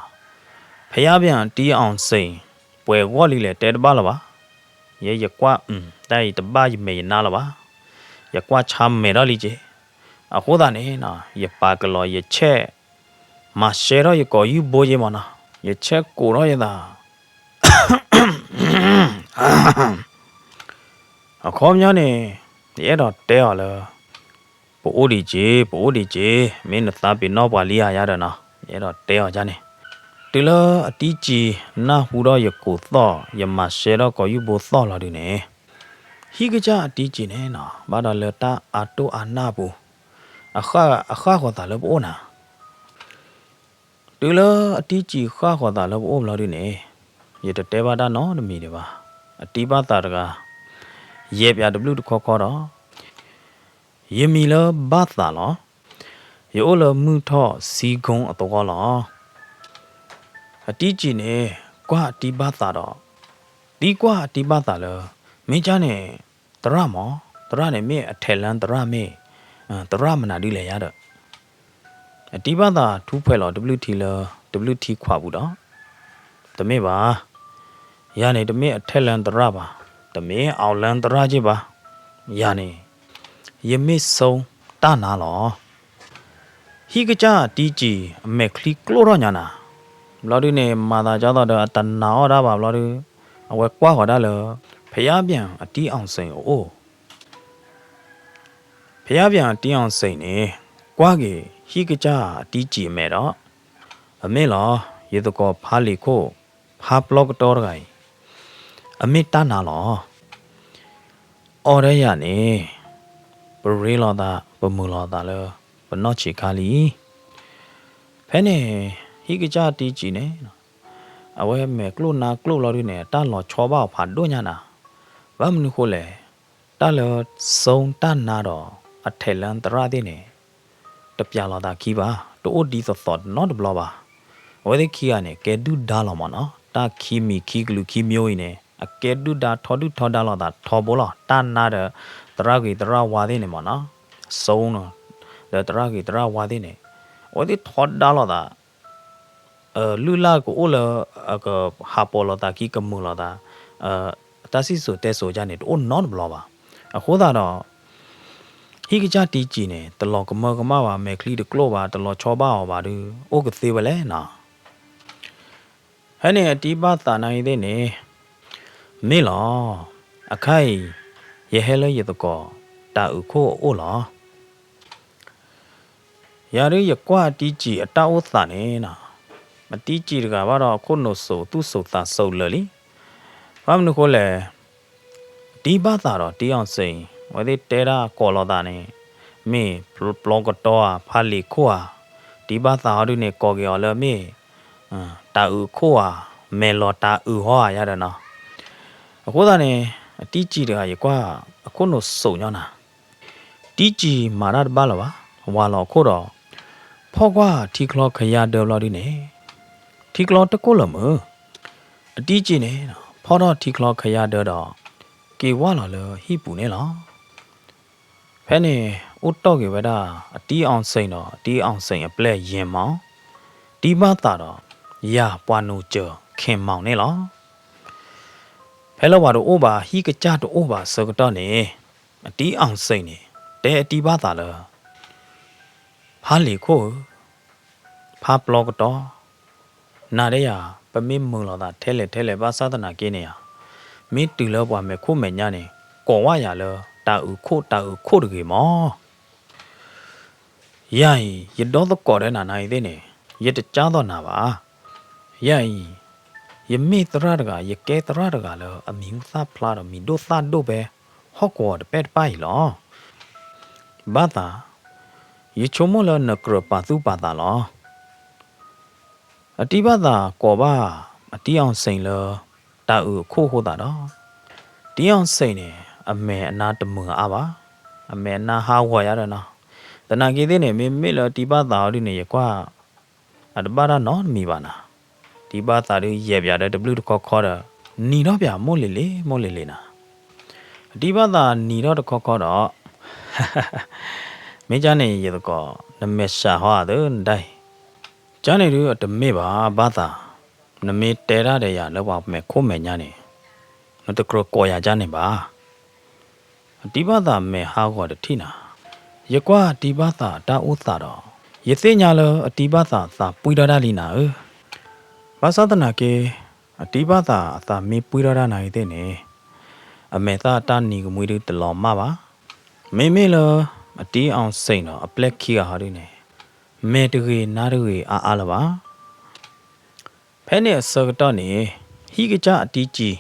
ဖယါပၠၣ်တံအီၣ်စ့ၣ် ပှဲၤဂီၢ်လံလဲၣ်တဲတဘၣ်လၢၤဘၣ်. ယဲယကွၢ် တၢ်အံၤတဘၣ်ယမဲာ်ယနါလၢၤဘၣ်. ယကွၢ်ဆါမဲာ်ထီၣ်လံက့ၤ. အဃိသတးန့ၣ်နီၤ ယပာ်ကလီၤယဆဲး မၤရှဲထီၣ်ယကိာ်ယူၢ်ဘိက့ၤမ့ၢ်နီၤ ယဆဲးကိာ်ထီၣ်ယသး အခီပညီန့ၣ် ယအဲၣ်ဒိးတဲအီၤလၢ ပအိၣ်ဒံးက့ၤ ပအိၣ်ဒံးက့ၤ မ့ၢ်နသးပ့ၤနီၣ်ပှၤလံဧါယၤဒီးနီၤ ယအဲၣ်ဒိးတဲအီၤဒ်န့ၣ် တုၤလၢအတံကံၢ်နၢ်ဟူထီၣ်ယကိာ်သီၣ် ယမၤရှဲထီၣ်ကိာ်ယူၢ်ဘိသီၣ်လီၤဒုန့ၣ် ဟံၣ်ကစၢ်အတံကံၢ်န့ၣ်နီၤ ဘၣ်ဒီးလၢတၢ်အါတိၢ်အါနၢ်အပူၤ အဃၣ်ဃီၤသးလၢပအိၣ်နၤ တုၤလၢအတံကံၢ်ဃၣ်ဃီၤသးလၢပအိၣ်ဘျီဒုန့ၣ် ယတတဲဘၣ်တၢ်နီတမံၤဒံးဘၣ်. အတံဘၣ်သးတဂၤ ယဲၢ်ပၠးတဘျုးတခီခီဒီး ယမံၤလၢဘၣ်သးလီၤ. ယအိၣ်လၢမုၢ်ထီၣ်စံကိအသဝီလီၤ. အတံကံၢ်န့ၣ် ကွၢ်အတံဘၣ်သးဒီး သံကွၢ်အတံဘၣ်သးလၢ မ့ၢ်ကၢ်န့ၣ် သရၣ်မး သရၣ်န့ၣ်မ့ၢ်အထဲးလၢသရၣ်မ့ၢ် သရၣ်မနုၤဒ်လဲၣ်ယၤဒီး အတံဘၣ်သးထူဖှဲးလီၤတဘျုးထံလၢ တဘျုးထံခွးပူၤဒီး တမ့ၢ်ဘၣ်. ယၤန့ၣ်တမ့ၢ်အထဲးလၢသရၣ်ဘၣ်, တမ့ၢ်အီၣ်လၢသရၣ်က့ဘၣ်. ယၤန့ၣ် ယမ့ၢ်ဆိတၢ်နါလီၤ. ဟံၣ်ကစၢ်တံကံၢ်အမဲာ်ချံကျိၣ်ထီၣ်ညါနၤ, ဘျီဒုန့ၣ် မၤသးဒ်သိးဒီးအတနာ်အီၣ်ဒၣ်ဘၣ်ဘျီဒု, အဝဲကွၢ်ဃီၤဒၣ်လၢ ဖယါပၠၣ်အတံအီၣ်စ့ၣ်အအိၣ် ဖယါပၠၣ်အတံအီၣ်စ့ၣ်န့ၣ် ကွၢ်က့ၤဟံၣ်ကစၢ်အတံကံၢ်အမဲာ်ဒီး, အမ့ၢ်လီၤ, ယသကိးဖါလံၤခိၣ် ဖါပျီကတီတဂၤအံၤ အမ့ၢ်တၢ်နါလီၤ. အီၤဒီးယၤန့ၣ် ပရ့လိာ်သး ပမုာ်လိာ်သးလၢ ပနီၢ်ဆံးခါလံ. ဖဲန့ၣ် ဟံၣ်ကစၢ်တံကံၢ်န့ၣ် အဝဲမဲာ်ကျိၣ်နါကျိၣ်ဘျီဒုန့ၣ် တၢ်လီၤဆီဘၣ်အီၤဖးဒိၣ်ညါနၤ, ဘၣ်မနုၤဃိလဲၣ်, တၢ်လၢ ဆိတၢ်နါဒီး အထဲးလၢသရၣ်သ့ၣ်န့ၣ် တပျးလိာ်သးခံဘၣ်, တအိၣ်ဒ်သိးသိးနီတဘျီဘၣ်. အဝဲသ့ၣ်ခံဂၤန့ၣ် ကဲဒုၣ်ဒါလီၤမ့ၢ်နီၤ, တၢ်ခံမံၤခံကလုာ်ခံမျိုးအံၤန့ၣ် အကဲဒုၣ်ဒါထီဒုၣ်ထီဒါလိာ်သးထီဘိလီၤ. တၢ်နါဒီး သရၣ်ဂ့ၤသရၣ်ဝါသ့ၣ်န့ၣ်မ့ၢ်နီၤ, ဆိနီၤ, ဒီးသရၣ်ဂ့ၤသရၣ်ဝါသ့ၣ်န့ၣ် အဝဲသ့ၣ်ထီဒါလိာ်သး လုၢ်လၢ်ကအိၣ်လၢ ကဟးပိာ်လိာ်သးခံကမုာ်လိာ်သး တၢ်စံၣ်စိၤတဲစိၤဒ်န့ၣ် တအိၣ်နီတဘျီဘၣ်. အဃိသတးဒီး ဟံၣ်ကစၢ်တံကံၢ်န့ၣ် တလီၤကမၢကမၣ်ဘၣ်, မဲာ်ချံတကျိၣ်ဘၣ်, တလီၤဆီဘၣ်အီၤဘၣ်ဒီး အိၣ်ကသ့ဝဲလဲၣ်နီၤ. ဖဲန့ၣ်အတံဘၣ်သးနၤအံၤသ့ၣ်န့ၣ် မ့ၢ်လီၤ, အခါအံၤ ယဟဲလၢယသကိး တၤအုးခိၣ်အအိၣ်လီၤ. ယၤဒုးယကွၢ်အတံကံၢ်အတၢ်အိၣ်သးန့ၣ်နီၤ, အတံကံၢ်တဂၤဘၣ်ဒီးအခိၣ်နူာ်စိးသူၣ်စိးသးစိးလၢာ်လံ. ဘၣ်မနုၤဃိလဲၣ်, တံဘၣ်သးဒီးတံအီၣ်စ့ၣ် အဝဲသ့ၣ်တဲဒၣ်ကိးလိာ်သးန့ၣ် မ့ၢ်ပျီကတီဧါ ဖါလံၤခိၣ်ဧါ, တံဘၣ်သးဟီဒုးန့ၣ် ကိးက့ၤအီၤလၢမ့ၢ် တၤအုးခိၣ်ဧါ, မဲာ်လီၤတၤအုးဟီဧါယၤဒီးနီၤ. အဃိသတးန့ၣ် အတံကံၢ်တဂၤယကွၢ် အခိၣ်နူာ်စိးညီနၤ တံကံၢ်မၤတၢ်တဘၣ်လၢၤဘၣ်, ဝၤလီၤအခိၣ်ဒီး ဖီၣ်ကွၢ်ထံချီခယါဒၢဘျီဒုန့ၣ် ထံချီတကိၢ်လၢၤမုၢ်. အတံကံၢ်န့ၣ် ဖီၣ်ထီၣ်ထံချီခယါဒၢဒီး က့ၤဝၢ်လီၤလၢဟံၣ်ပူၤန့ၣ်လီၤ. ဖဲန့ၣ် အိၣ်တီၢ်က့ၤဝဲဒၣ် အတံအီၣ်စ့ၣ်ဒီး အတံအီၣ်စ့ၣ်အပျဲၢ်ယဲၢ်မီၣ်, တံဘၣ်သးဒီး ယၤပှၤနူၤစၢၤ ခ့ၣ်မီၣ်န့ၣ်လီၤ. ဖဲလၢပှၤတအိၣ်ဘၣ် ဟံၣ်ကစၢ်တအိၣ်ဘၣ်အဆၢကတီၢ်န့ၣ် အတံအီၣ်စ့ၣ်န့ၣ် တဲအတံဘၣ်သးလၢ ဖါလံၤခိၣ်ဧၢ, ဖါပျီကတီ, နၤဒီးယၤ ပမ့ၢ်မုာ်လိာ်သးထဲလဲၣ်ထဲလဲၣ်ဘၣ်ဆၣ်သနာ်က့န့ၣ်ဧါ, မ့ၢ်တုၤလၢပှၤမဲာ်ခိၣ်မဲာ်ညါန့ၣ် ကိးဝဲယၤလၢ တၤအုးခိၣ် တၤအုးခိၣ်တဂ့ၤမီၣ်. ယၤအံၤ ယဒီသကိးဒီးနၤနၤအံၤသ့ၣ်န့ၣ် ယတကၢ်သိးနၤဘၣ်. ယၤအံၤ ယမ့ၢ်သရၣ်တဂၤ ယကဲသရၣ်တဂၤလၢအမံၤဟူသၣ်ဖျါဒီးမံၤဒိၣ်သၣ်ဒိၣ်ဖဲဟီၣ်ကဝီၤတပဲၢ်တပၢ်အံၤလီၤ. ဘၣ်သး, ယဆိကမိၣ်လၢနကြၢးပာ်သူၣ်ပာ်သးလီၤ. အတံၢ်ဘၣ်သးကိးဘၣ်အတံၢ်အီၣ်စ့ၣ်လၢတၤအုးအခိၣ်အဃိသတးဒီး, တံၢ်အီၣ်စ့ၣ်န့ၣ် အမဲာ်အနါတမုာ်အါဘၣ်, အမဲာ်အနါဟးဂီၤယၤဒီးနီၤ. သနာ်က့သ့ၣ်န့ၣ် မ့မ့ၢ်လၢတံၢ်ဘၣ်သးအီၤဒုန့ၣ် ယကွၢ် အတဘၣ်တၢ်နီတမံၤဘၣ်နၤ. တံၢ်ဘၣ်သးဒုးယဲၢ်ပၠးဒီးတဘျုးတခီခီဒီး နံၤထီၣ်ပၠးမိၢ်လ့ၤလ့ၤ မိၢ်လ့ၤလ့ၤနၤ. တံၢ်ဘၣ်သးနံၤထီၣ်တခီခီဒီး မ့ၢ်ကၢ်န့ၣ် ယသကိး နမဲာ်ဆှးဟီဧါသၢနဒၣ်အံၤ. ကၢ်န့ၣ်ဒုးအတမ့ၢ်ဘၣ်ဘၣ်သး, နမ့ၢ်တဲတၢ်ဒီးယၤလၢပှၤမဲာ်ခိၣ်မဲာ်ညါန့ၣ် နတကြၢးကိးယၤကၢ်န့ၣ်ဘၣ်. အတံၢ်ဘၣ်သးမဲာ်ဟးဂီၤတထံၣ်နၤ. ယကွၢ်အတံၢ်ဘၣ်သးအတၢ်အိၣ်သးဒီး ယသ့ၣ်ညါလၢအတံၢ်ဘၣ်သးသးပှံၢ်ထီၣ်ဒၣ်လံနၤဧၢ. ဘၣ်ဆၣ်သနာ်က့ အတံၢ်ဘၣ်သးအသးမ့ၢ်ပှံၢ်ထီၣ်ဒၣ်နၤအံၤသ့ၣ်န့ၣ် အမဲာ်သၣ်အတၢ်နံၤကမှံဒုတလီၤမၢ်ဘၣ်. မ့မ့ၢ်လၢအတံၢ်အီၣ်စ့ၣ်ဒီးအပျဲၢ်ခံဂၤဟီဒုန့ၣ် မဲာ်တဂ့ၤနါတဂ့ၤအါအါလၢၤဘၣ်. ဖဲန့ၣ်အဆၢကတီၢ်န့ၣ် ဟံၣ်ကစၢ်အတံၢ်ကံၢ်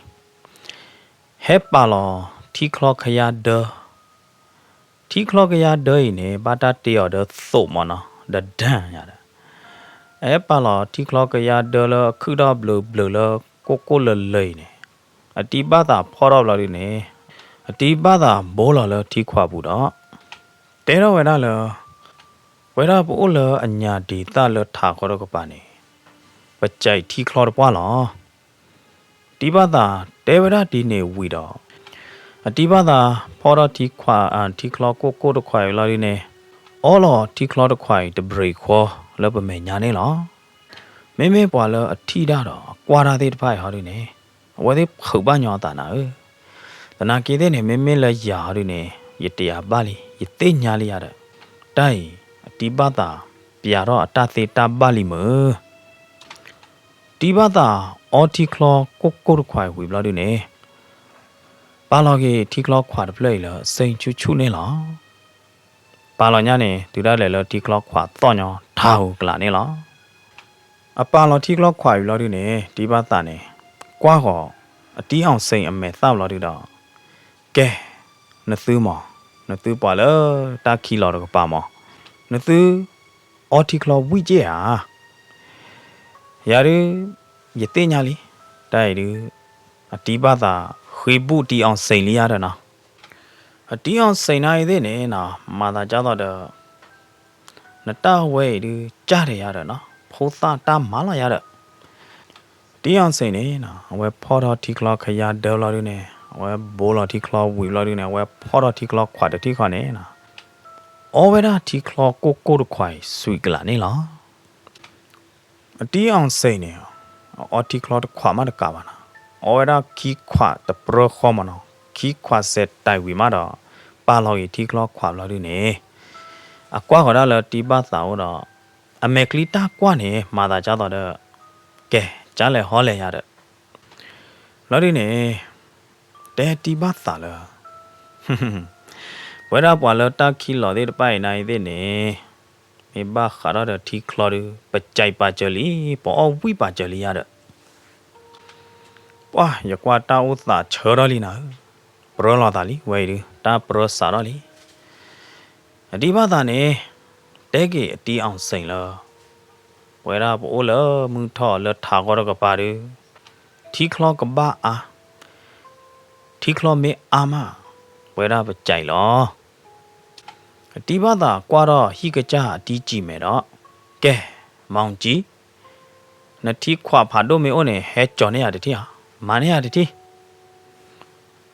ဟဲပာ်လီၤထံချီကယါဒၢ, ထံချီကယါဒၢအံၤန့ၣ် ဘၣ်တၢ်တ့အီၤဒီးသိးမၢ်နီၤ ဒီးဒၢညါဒီး အဟဲပာ်လီၤထံချီကယါဒၢလၢအခုၣ်ထီၣ်ဘျၢဘျၢလၢကိၢ်ကိၢ်လၢၤလၢၤအံၤန့ၣ် အတံၢ်ဘၣ်သးဖီၣ်ထီၣ်ဘျီဒုန့ၣ် အတံၢ်ဘၣ်သးဘိလီၤလၢထံခွးပူၤဒီး တဲထီၣ်ဝဲဒၣ်လၢ ပဝဲဒၣ်ပအိၣ်လၢအညၣ်ဒံးသၣ်လၢထးဃီတကပၤန့ၣ် ပစံးထံချီတပှၢ်လီၤ. တံၢ်ဘၣ်သးတဲဝဲဒၣ်ဒ်န့ၣ်ဝံၤဒီး အတံၢ်ဘၣ်သးဖီၣ်ထီၣ်ထံခွး ထံချီကိၢ်ကိၢ်တခွးအံၤလီၤဒုန့ၣ် အီလီၤထံချီတခွးအံၤတဘြ့းဃီလၢပမဲာ်ညါန့ၣ်လီၤ. မ့မ့ၢ်ပှၤလၢအထံၣ်တၢ်ဒီးအကွၢ်တၢ်သ့ၣ်တဖၣ်အံၤဟီဒုန့ၣ် အဝဲသ့ၣ်ဖုးဘၣ်ညီအသးနၤဧၢ. သနာ်က့သ့ၣ်န့ၣ် မ့မ့ၢ်လၢယၤဟီဒုန့ၣ် ယတယာ်ဘၣ်လံ ယသ့ၣ်ညါလံယၤဒီး တၢ်အံၤ အတံၢ်ဘၣ်သးပျးထီၣ်အတၢ်သ့တၢ်ဘၣ်လံမုၢ် တံၢ်ဘၣ်သးအီထံချီကိၢ်ကိၢ်တခွးအံၤဝံၤဘျီဒုန့ၣ် ပာ်လီၤက့ၤထံချီခွးတဖျၢၣ်အံၤလၢအစ့ၣ်ဆူၣ်ဆူၣ်န့ၣ်လီၤ. ပာ်လီၤညါန့ၣ် တုၤဒၣ်လဲာ်လၢထံချီခွးသီၣ်ညီထးဧိၤကလာ်န့ၣ်လီၤ. အပာ်လီၤထံချီခွးအံၤဘျီဒုန့ၣ် တံၢ်ဘၣ်သးန့ၣ် ကွၢ်ဃီၤ အတံၢ်အီၣ်စ့ၣ်အမဲာ်သၣ်ဘျီဒုဒီး ကဲ, နသုမၢ်, နသုပှၤလၢတၢ်ခံးလီၤတကပၤမၢ်, နသုအီထံချီဝံၣ်က့ၢ်ဧါ. ယၤဒုး ယသ့ၣ်ညါလံ, တၢ်အံၤဒုး အတံၢ်ဘၣ်သးဃ့ဘူၣ်တံၢ်အီၣ်စ့ၣ်လံယၤဒီးနီၤ. အတံၢ်အီၣ်စ့ၣ်နၤအံၤသ့ၣ်န့ၣ်နီၤ မၤသးဒ်သိးဒီး နတၢ်ဝဲအံၤဒုး ကၢ်ဒီးယၤဒီးနီၤ ဖိသၣ်တၢ်မၤလီၤယၤဒီး တံၢ်အီၣ်စ့ၣ်န့ၣ်နီၤ အဝဲဖီၣ်ထီၣ်ထံချီခယါဒၢဘျီဒုန့ၣ် အဝဲဘိလီၤထံချီဝံၤဘျီဒုန့ၣ် အဝဲဖီၣ်ထီၣ်ထံချီခွးတထံၣ်ဃီန့ၣ်နီၤ အီဝဲဒၣ်ထံချီကိၢ်ကိၢ်တခွးအံၤ စွံာ်ကလာ်န့ၣ်လီၤ. အတံၢ်အီၣ်စ့ၣ်န့ၣ် အီထံချီတခွးမးတကးဘၣ်နီၤ အီဝဲဒၣ်ခံခွးတပြၢဃီမၢ်နီၤ ခံခွးစဲးတၢ်ဝံၤမးဒီး ပာ်လီၤက့ၤထံချီခွးဘျီဒုန့ၣ် အကွၢ်ဃီၤဒၣ်လၢတံၢ်ဘၣ်သးအိၣ်ဒီး အမဲာ်ချံတၢ်ကွၢ်န့ၣ် မၤသးဒ်သိးဒီး ကဲ ကၢ်လဲၤဟီလဲၤယၤဒီး ဘျီဒုန့ၣ် တဲတံၢ်ဘၣ်သးလၢ ပဝဲဒၣ်ပှၤလၢတၢ်ခံးလီၤသ့ၣ်တဖၣ်အံၤနၤအံၤသ့ၣ်န့ၣ် မ့ၢ်ဘၣ်ဃးထီၣ်ဒီးထံချီဒု ပစံးပာ်စၢၤလံ ပအီၣ်ဝံၣ်ပာ်စၢၤလံယၤဒီး ပှၢ် ယကွၢ်တၢ်အိၣ်သးဆၢထီၣ်လံနၤဧၢ, ပြၢလီၤသးလံ ဝဲအံၤဒု တၢ်ပြၢစးထီၣ်လံ. အတံၢ်ဘၣ်သးန့ၣ် တဲက့ၤအတံၢ်အီၣ်စ့ၣ်လၢ ပဝဲဒၣ်ပအိၣ်လၢမုၢ်ထီၣ်လၢထးဂီၤတကပၤဒု ထံချီကဘၣ်အါ, ထံချီမ့ၢ်အါမး ပဝဲဒၣ်ပစံးလီၤ. အတံၢ်ဘၣ်သးကွၢ်ထီၣ်ဟံၣ်ကစၢ်အတံၢ်စံၣ်မဲာ်ဒီး ကဲ မီၣ်ကံ နထံခွးဖးဒိၣ်မ့ၢ်အိၣ်န့ၣ် ဟဲကၠီၤန့ၢ်ယၤတထံၣ်ဧါ, မၤန့ၢ်ယၤတထံၣ်.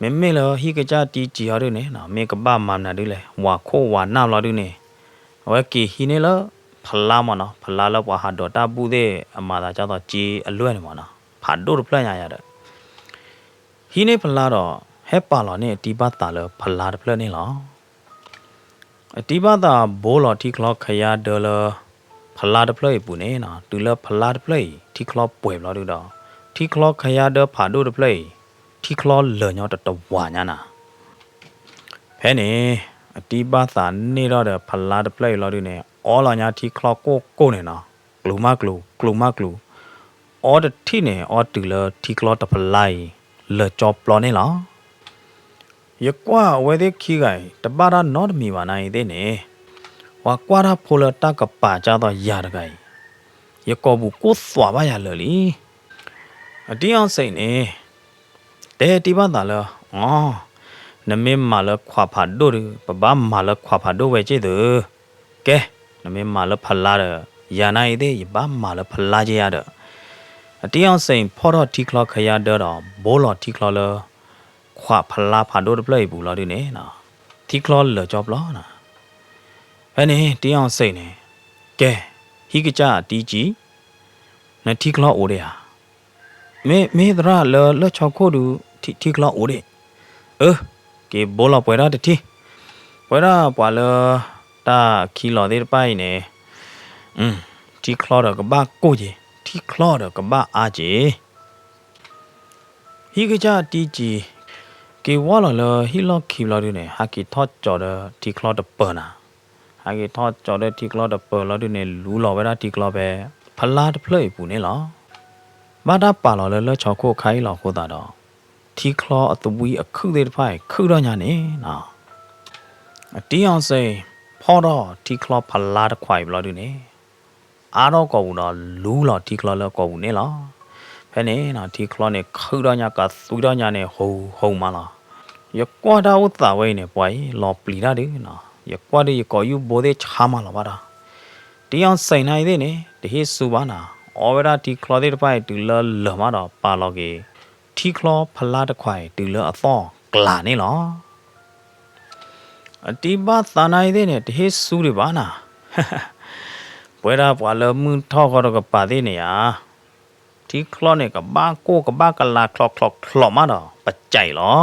မ့မ့ၢ်လၢဟံၣ်ကစၢ်တံၢ်စံၣ်ဟီဒုန့ၣ် မ့ၢ်ကဘၣ်မၤမနုၤဒုလဲၣ် ဝၤခိၣ်ဝၤနၢ်ဘျီဒုန့ၣ် အဝဲက့ၤဟံးန့ၢ်လၢ ဖလါမၢ်နီၤ ဖလါလၢပှၤဟးဒိးတၢ်ဘူၣ်သ့ၣ် အမၤသးဒ်သိးက့အလွဲၢ်န့ၣ်မၢ်နီၤ ဖးဒိၣ်တဖျၢၣ်ညါယၤဒီး ဟံးန့ၢ်ဖလါဒီး ဟဲပာ်လီၤန့ၢ်အတံၢ်ဘၣ်သးလၢဖလါတဖျၢၣ်န့ၣ်လီၤ. အတံၢ်ဘၣ်သးဘိလီၤထံချီခယါဒၢလၢ ဖလါတဖျၢၣ်အံၤအပူၤန့ၣ်နီၤ တုၤလၢဖလါတဖျၢၣ်အံၤ ထံချီပှဲၤဘျီဒုဒီး ထံချီခယါဒၢဖးဒိၣ်တဖျၢၣ်အံၤ ထံချီလၢာ်ညီတတဝၤညါနၤ ဖဲန့ၣ် အတံၢ်ဘၣ်သးန့ၢ်ထီၣ်ဒီးဖလါတဖျၢၣ်အံၤလီၤဒုန့ၣ် အီလီၤညါထံချီကိၢ်ကိၢ်န့ၣ်နီၤ ကျူၤမးကျူၤ ကျူၤမးကျူၤ အီတထံၣ်န့ၣ် အီတုၤလၢထံချီတဖျါအံၤ လၢာ်ကၠီပျီန့ၣ်လီၤ. ယကွၢ်အဝဲသ့ၣ်ခံဂၤအံၤ တဘၣ်တၢ်နီတမံၤဘၣ်နၤအံၤသ့ၣ်န့ၣ်, ပှၤကွၢ်တၢ်ဖိလၢတၢ်ကပၤကၢ်သိးယၤတဂၤအံၤ, ယကိာ်ပူၤကိၢ်သွးဘၣ်ယၤလၢာ်လံ. အတံၢ်အီၣ်စ့ၣ်န့ၣ် တဲတံၢ်ဘၣ်သးလၢ အီ, နမ့ၢ်မၤလၢခွးဖးဒိၣ်ဒီး ပဘၣ်မၤလၢခွးဖးဒိၣ်ဝဲက့ၢ်သု, ကဲ, နမ့ၢ်မၤလၢဖလါဒီး ယၤနၤအံၤသ့ၣ် ယဘၣ်မၤလၢဖလါက့ၢ်ယၤဒီး, အတံၢ်အီၣ်စ့ၣ်ဖီၣ်ထီၣ်ထံချီခယါဒၢဒီး ဘိလီၤထံချီလၢ ခွးဖလါဖးဒိၣ်တဖျၢၣ်အံၤပူၤလီၤဒုန့ၣ်, ထံချီလၢာ်ကၠီပျီနၤ. ဖဲန့ၣ် တံၢ်အီၣ်စ့ၣ်န့ၣ်, ကဲ, ဟံၣ်ကစၢ်အတံၢ်ကံၣ်, နထံချီအိၣ်ဒံးဧါ. မ့ၢ်, မ့ၢ်သရၣ်လၢလၢၢ်ဆီခိၣ်ဒုး ထံ, ထံချီအိၣ်ဒံး. အၢ, က့ၤဘိလီၤပှဲၤထီၣ်တထံၣ်, ပဝဲဒၣ်ပှၤလၢ တၢ်ခံလီၤသ့ၣ်တဖၣ်အံၤန့ၣ်, ထံချီဒီးကဘၣ်ကိၢ်က့ၤ, ထံချီဒီးကဘၣ်အါက့ၤ ဟံၣ်ကစၢ်တံၢ်ကံၣ်, က့ၤဝီလီၤလၢဟံၣ်လီၢ်ခံဘျီဒုန့ၣ် ဟးက့ၤထီၣ်ကၠီၤဒီးထံချီတပၢၤနၤ, ဟးက့ၤထီၣ်ကၠီၤဒီးထံချီတပၢၤလီၤဒုန့ၣ် လူလီၤဝဲဒၣ်ထံချီဖဲ ဖလါတဖျၢၣ်အံၤပူၤန့ၣ်လီၤ. ဘၣ်တၢ်ပာ်လီၤလၢလၢၢ်ဆီခိၣ်ခါအံၤလီၤအဃိသတးဒီး, ထံချီအသဝံအခုၣ်သ့ၣ်တဖၣ်အံၤ ခုၣ်ထီၣ်ညါန့ၣ်, အတံၢ်အီၣ်စ့ၣ် ဖီၣ်ထီၣ်ထံချီဖလါတခွးအံၤဘျီဒုန့ၣ် အါထီၣ်ကိာ်ပူၤဒီး လူလီၤထံချီလၢအကိာ်ပူၤန့ၣ်လီၤ. ဖဲန့ၣ် ထံချီန့ၣ်ခုၣ်ထီၣ်ညါ ကသွံထီၣ်ညါန့ၣ် ဟူးဟူးမးလီၤ. ယကွၢ်တၢ်အိၣ်သးဝဲအံၤန့ၣ် ပှၤအံၤ လီၤပျံၤတၢ်ဒုနီၤ, ယကွၢ်ဒုးယကိာ်ယူၢ်ဘိသ့ၣ်ဆါမးလီၤဘၣ်ဒီး, တံၢ်အီၣ်စ့ၣ်နၤအံၤသ့ၣ်န့ၣ် တဟ့ၣ်ဆူဘၣ်နၤ, အီဝဲဒၣ်ထံချီသ့ၣ်တဖၣ်အံၤတုၤလၢလၢာ်မးဒီး ပာ်လီၤက့ၤ ထံချီဖလါတခွးအံၤ တုၤလၢအသီၣ်ကျးန့ၣ်လီၤ. အတံၢ်ဘၣ်သးနၤအံၤသ့ၣ်န့ၣ် တဟ့ၣ်ဆူဒံးဘၣ်နၤ, ပဝဲဒၣ်ပှၤလၢမုၢ်ထီၣ်ဃီတကပၤသ့ၣ်န့ၣ်ဧါ, ထံချီန့ၣ် ကဘၣ်ကိၢ်ကဘၣ်ကလၤချီချီချီမးဒီး ပကဲလီ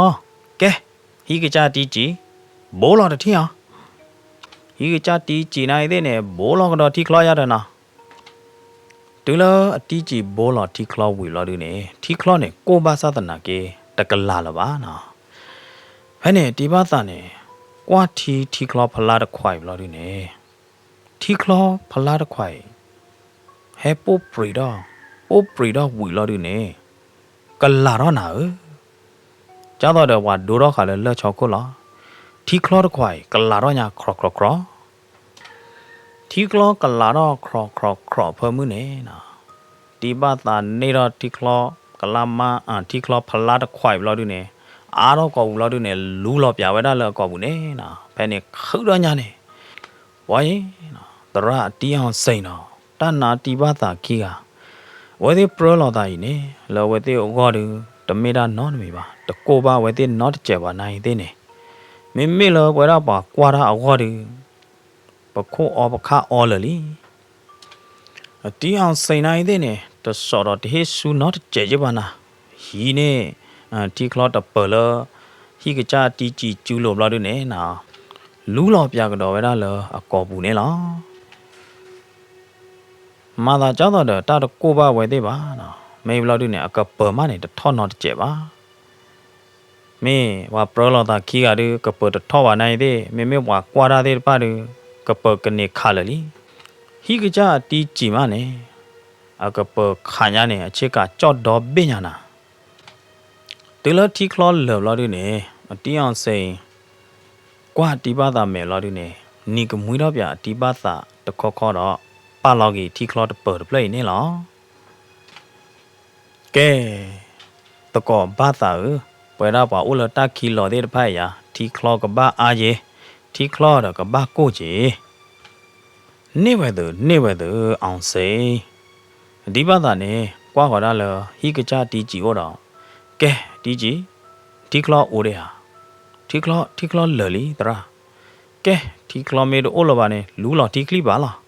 ၤ. ကဲ, ဟံၣ်ကစၢ်တံၢ်ကံၣ်, ဘိလီၤတထံၣ်အီၤ, ဟံၣ်ကစၢ်တံၢ်ကံၣ်နၤအံၤသ့ၣ်န့ၣ် ဘိလီၤကဒီးထံချီယါဒီးနီၤ. တုၤလၢအတံၢ်ကံၣ်ဘိလီၤထံချီဝံၤဘျီဒုန့ၣ် ထံချီန့ၣ်ကိၢ်ဘၣ်ဆၣ်သနာ်က့ တကလၤလၢၤဘၣ်နီၤ. ဖဲန့ၣ်တံၢ်ဘၣ်သးန့ၣ် ကွၢ်ထံထံချီဖလါတခွးအံၤဘျီဒုန့ၣ် ထံချီဖလါတခွးအံၤ ဟဲပိၢ်ပြံးထီၣ်, ပိၢ်ပြံးထီၣ်ဝံၤလီၤဒုန့ၣ် ကလၤထီၣ်နၤဧၢ, ကၢ်သိးဒီးပှၤဒိထီၣ်ဃာ်လၢလၢၢ်ဆီခိၣ်လီၤ. ထံချီတခွးအံၤ ကလၤထီၣ်ညါခြီခြီခြီ, ထံချီကလၤထီၣ်ခြီခြီခြီဖၢမုၢ်န့ၣ်နီၤ, တံၢ်ဘၣ်သးန့ၢ်ထီၣ်ထံချီကလါမါ, ထံချီဖလါတခွးအံၤဘျီဒုန့ၣ် အါထီၣ်ကိာ်ပူၤလီၤဒုန့ၣ် လူလီၤပၠးဝဲဒၣ်လၢအကိာ်ပူၤန့ၣ်နီၤ, ဖဲန့ၣ်ခုၣ်ထီၣ်ညါန့ၣ် ပှၤအံၤ, သရၣ်အတံၢ်အီၣ်စ့ၣ်နီၤ, တၢ်နါတံၢ်ဘၣ်သးခံဂၤ, အဝဲသ့ၣ်ပြၢလီၤသးအံၤန့ၣ် လၢအဝဲသ့ၣ်အဂီၢ်ဒု တမ့ၢ်တၢ်နီတမံၤဘၣ်, တကိၢ်ဘၣ်အဝဲသ့ၣ်နီတစဲးဘၣ်နၤအံၤသ့ၣ်န့ၣ်, မ့မ့ၢ်လၢပဝဲဒၣ်ပှၤကွၢ်တၢ်အဂီၢ်ဒု ပခိၣ်အီပခါအီလၢာ်လံ. အတံၢ်အီၣ်စ့ၣ်နၤအံၤသ့ၣ်န့ၣ် တစိာ်ဒီးတဟ့ၣ်ဆူနီတစဲးက့ဘၣ်နၤ, ဟံးန့ၢ် ထံချီတပၢၤလၢ ဟံၣ်ကစၢ်တံၢ်ကံၣ်စုလိာ်ဘျီဒုန့ၣ်နီၤ, လူလီၤပၠးကဒီးဝဲဒၣ်လၢအကိာ်ပူၤန့ၣ်လီၤ. မၤသးကၢ်သိးဒီးတၢ်တကိၢ်ဘၣ်ဝဲသ့ၣ်ဘၣ်နီၤ, မ့ၢ်ဘျီဒုန့ၣ် အကပၢၤမးန့ၣ် တထီၣ်နီတစဲးဘၣ်. မ့ၢ်ပှၤပြၢလီၤသးခံဂၤဒု ကပၢၤတထီၣ်ဘၣ်နၤအံၤသ့ၣ်, မ့မ့ၢ်ပှၤကွၢ်တၢ်သ့ၣ်တဖၣ်ဒု ကပၢၤကန့ၢ်ခးလၢာ်လံ. ဟံၣ်ကစၢ်အတံၢ်ကံၣ်မးန့ၣ် အကပၢၤခးညါန့ၣ် အဆ့ကၤကၠီၣ်ဒီဘ့ၣ်ညါနၤ. တုၤလၢထံချီလၢာ်ဘျီဒုန့ၣ် အတံၢ်အီၣ်စ့ၣ် ကွၢ်တံၢ်ဘၣ်သးမဲာ်ဘျီဒုန့ၣ် နံၤကမှံထီၣ်ပၠးအတံၢ်ဘၣ်သးတခီခီဒီး ပာ်လီၤက့ၤထံချီတပၢၤတဖျၢၣ်အံၤန့ၣ်လီၤ. ကဲ, သကိးဘၣ်သးဧၢ, ပဝဲဒၣ်ပှၤအိၣ်လၢတၢ်ခံလီၤသ့ၣ်တဖၣ်အံၤယါ, ထံချီကဘၣ်အါက့ၤ, ထံချီဒီးကဘၣ်ကိၢ်က့ၤ န့ၢ်ဝဲသု, န့ၢ်ဝဲသု, အီၣ်စ့ၣ်. ဒံးဘၣ်သးန့ၣ် ကွၢ်ဃီၤဒၣ်လၢ ဟံၣ်ကစၢ်တံၢ်ကံၣ်အိၣ်ဒီး, ကဲ, တံၢ်ကံၣ်, ထံချီအိၣ်ဒံးဧါ. ထံချီ, ထံချီလၢာ်လံသရၣ်. ကဲ, ထံချီမ့ၢ်တအိၣ်လၢၤဘၣ်န့ၣ် လူလီၤထံချီဘၣ်လီၤ.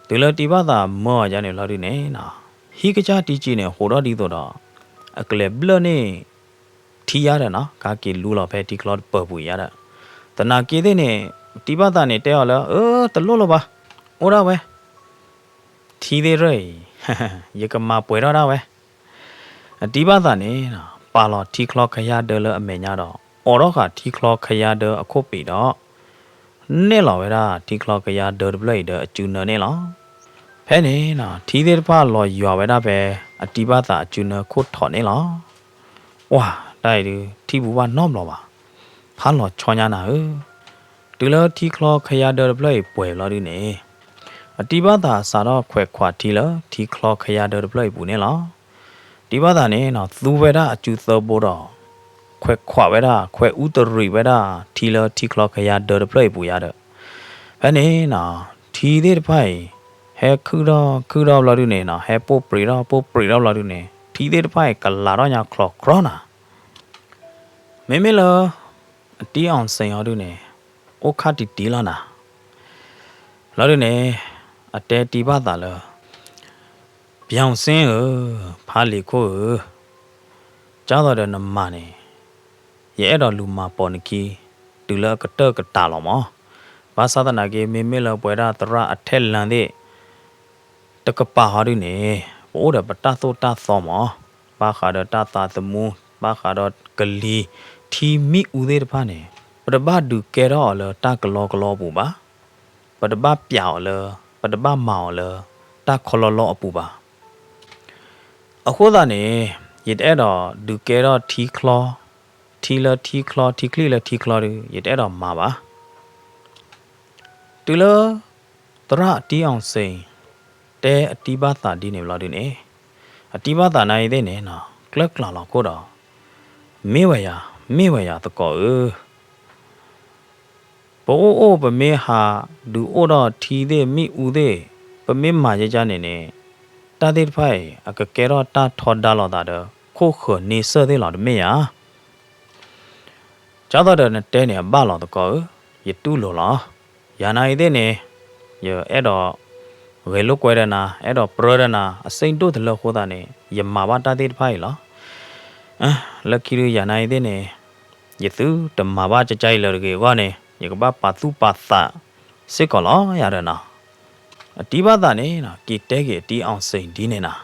တုၤလၢတံၢ်ဘၣ်သးမၢအီၤယါန့ၣ်လီၤဒုန့ၣ်နီၤ, ဟံၣ်ကစၢ်တံၢ်ကံၣ်န့ၣ် ဟူးထီၣ်ဒ်သိးဒီး အကလဲၤဘျၢၣ်န့ၢ် ထံယါဒီးနီၤ, ကဟဲက့ၤလူလီၤဖဲထံချီတပၢၤပူၤယါဒီး, သနာ်က့သ့ၣ်န့ၣ် တံၢ်ဘၣ်သးန့ၣ်တဲအီၤလၢ အၢ တလိၣ်လၢၤဘၣ်, အိၣ်ဒၣ်ဝဲ ထံသ့ၣ်ရၢၢ်အံၤ ယကမၤပှဲၤထီၣ်ဒၣ်ဝဲ. အတံၢ်ဘၣ်သးန့ၣ် ပာ်လီၤထံချီခယါဒၢလၢအမဲာ်ညါဒီး အိးထီၣ်ဃာ်ထံချီခယါဒၢအခိၣ်ပ့ၤဒီး နဲၣ်လီၤဝဲဒၣ်ထံချီခယါဒၢတဖျၢၣ်အံၤဒီးအစုနၢန့ၣ်လီၤ. ဖဲန့ၣ် ထံသ့ၣ်တဖၣ်လီၤယွၤဝဲဒၣ်ဖဲ အတံၤဘၣ်သးအစုနၢခိၣ်ထီၣ်န့ၣ်လီၤ. ပှၤတၢ်အံၤဒုး ထံပူၤဘၣ်နီတဘျီဘၣ်. ဖးလီၤဆီညါနၤဧၢ, တုၤလၢထံချီခယါဒၢတဖျၢၣ်အံၤပှဲၤဘျီဒုန့ၣ်, အတံၤဘၣ်သးစးထီၣ်ခွဲးခွးထံလၢထံချီခယါဒၢတဖျၢၣ်အံၤပူၤန့ၣ်လီၤ. တံၤဘၣ်သးန့ၣ် သူဝဲဒၣ်အစုသၢဘိဒီး ခွဲးခွးဝဲဒၣ် ခွဲးအူတရံးဝဲဒၣ်ထံလၢထံချီခယါဒၢတဖျၢၣ်အံၤပူၤယါဒီး, ဖဲန့ၣ် ထံသ့ၣ်တဖၣ်အံၤ ဟဲခုၣ်ထီၣ်ခုၣ်ထီၣ်ဘျီဒုန့ၣ် ဟဲပိၢ်ပြံးထီၣ်ပိၢ်ပြံးထီၣ်ဘျီဒုန့ၣ် ထံသ့ၣ်တဖၣ်အံၤကလးထီၣ်ညါချီချီနၤ. မ့မ့ၢ်လၢ အတံၤအီၣ်စ့ၣ်ဟီဒုန့ၣ် အိၣ်ခါတံၢ်တံၢ်လီၤနၤ. လီၤဒုန့ၣ် အတဲတံၤဘၣ်သးလၢ ပၠီၣ်စ့ၣ်ဧၢ, ဖးလံၤခိၣ်ဧၢ, ကၢ်သိးဒီးနမၤန့ၣ် ယအဲၣ်ဒိးလူၤမၤပိာ်နခံ တုၤလၢအကတၢၢ်ကတၢၢ်လီၤမး. ဘၣ်ဆၣ်သနာ်က့ မ့မ့ၢ်လၢပဝဲဒၣ်သရၣ်အထဲလၢာ်သ့ၣ် တကပၤဟီဒုန့ၣ် ပအိၣ်ဒီးပတၢ်သိၣ်တၢ်သီမး, ဘၣ်ဃးဒီးတၢ်သးသမူ, ဘၣ်ဃးဒီးကလံၤထံမ့ၣ်အူသ့ၣ်တဖၣ်န့ၣ် ပတဘၣ်ဒုးကဲထီၣ်အီၤလၢတၢ်ကလီကလီအပူၤဘၣ်, ပတဘၣ်ပျးအီၤလၢ ပတဘၣ်မၤအီၤလၢ တၢ်ခီလီလီအပူၤဘၣ်. အဃိသတးန့ၣ် ယတအဲၣ်ဒိးဒုးကဲထီၣ်ထံချီ, ထံလၢထံချီ, ထံချံၣ်လၢထံချီဒီး ယတအဲၣ်ဒိးမၤဘၣ်. တုၤလၢ သရၣ်အတံၤအီၣ်စ့ၣ် တဲအတံၤဘၣ်သးဒ်န့ၣ်ဘျီဒုန့ၣ်, အတံၤဘၣ်သးနၤအံၤသ့ၣ်န့ၣ် ကျၢၢ်ကျၢ်လီၤခိၣ်ဒီး မ့ၢ်ဝဲယၤ, မ့ၢ်ဝဲယၤသကိးဧၢ, ပအိၣ်အိၣ်ပမ့ၢ်ဟးဒုးအိၣ်ဒီးထံသ့ၣ်မ့ၣ်အူသ့ၣ်, ပမ့ၢ်မၤယကန့ၣ်န့ၣ်, တၢ်သ့ၣ်တဖၣ်အံၤ အကကဲထီၣ်တၢ်ထီဒါလိာ်သးဒီး ခိၣ်ဃၢၤန့ဆၢၣ်သ့ၣ်လီၤတမ့ၢ်ဧါ. ကၢ်သိးဒီးနတဲန့ၣ်အဘၣ်လီၤသကိးဧၢ, ယတူၢ်လိာ်လီၤ. ယၤနၤအံၤသ့ၣ်န့ၣ် ယအဲၣ်ဒိး ဂဲၤလိာ်ကွဲဒီးနၤ, အဲၣ်ဒိးပြၢဒီးနၤ အစ့ၣ်ဒိၣ်တလၢအဃိသတးန့ၣ် ယမၤဘၣ်တၢ်သ့ၣ်တဖၣ်အံၤလီၤ. လၢခံဒုးယၤနၤအံၤသ့ၣ်န့ၣ် ယသုတမၤဘၣ်ကကအံၤလၢၤတဂ့ၤအဂီၢ်န့ၣ် ယကဘၣ်ပာ်သူၣ်ပာ်သးစ့ၢ်ကီးလီၤယၤဒီးနီၤ. အတံၤဘၣ်သးန့ၣ် က့ၤတဲက့ၤအတံၤအီၣ်စ့ၣ်ဒ်န့ၣ်နၤ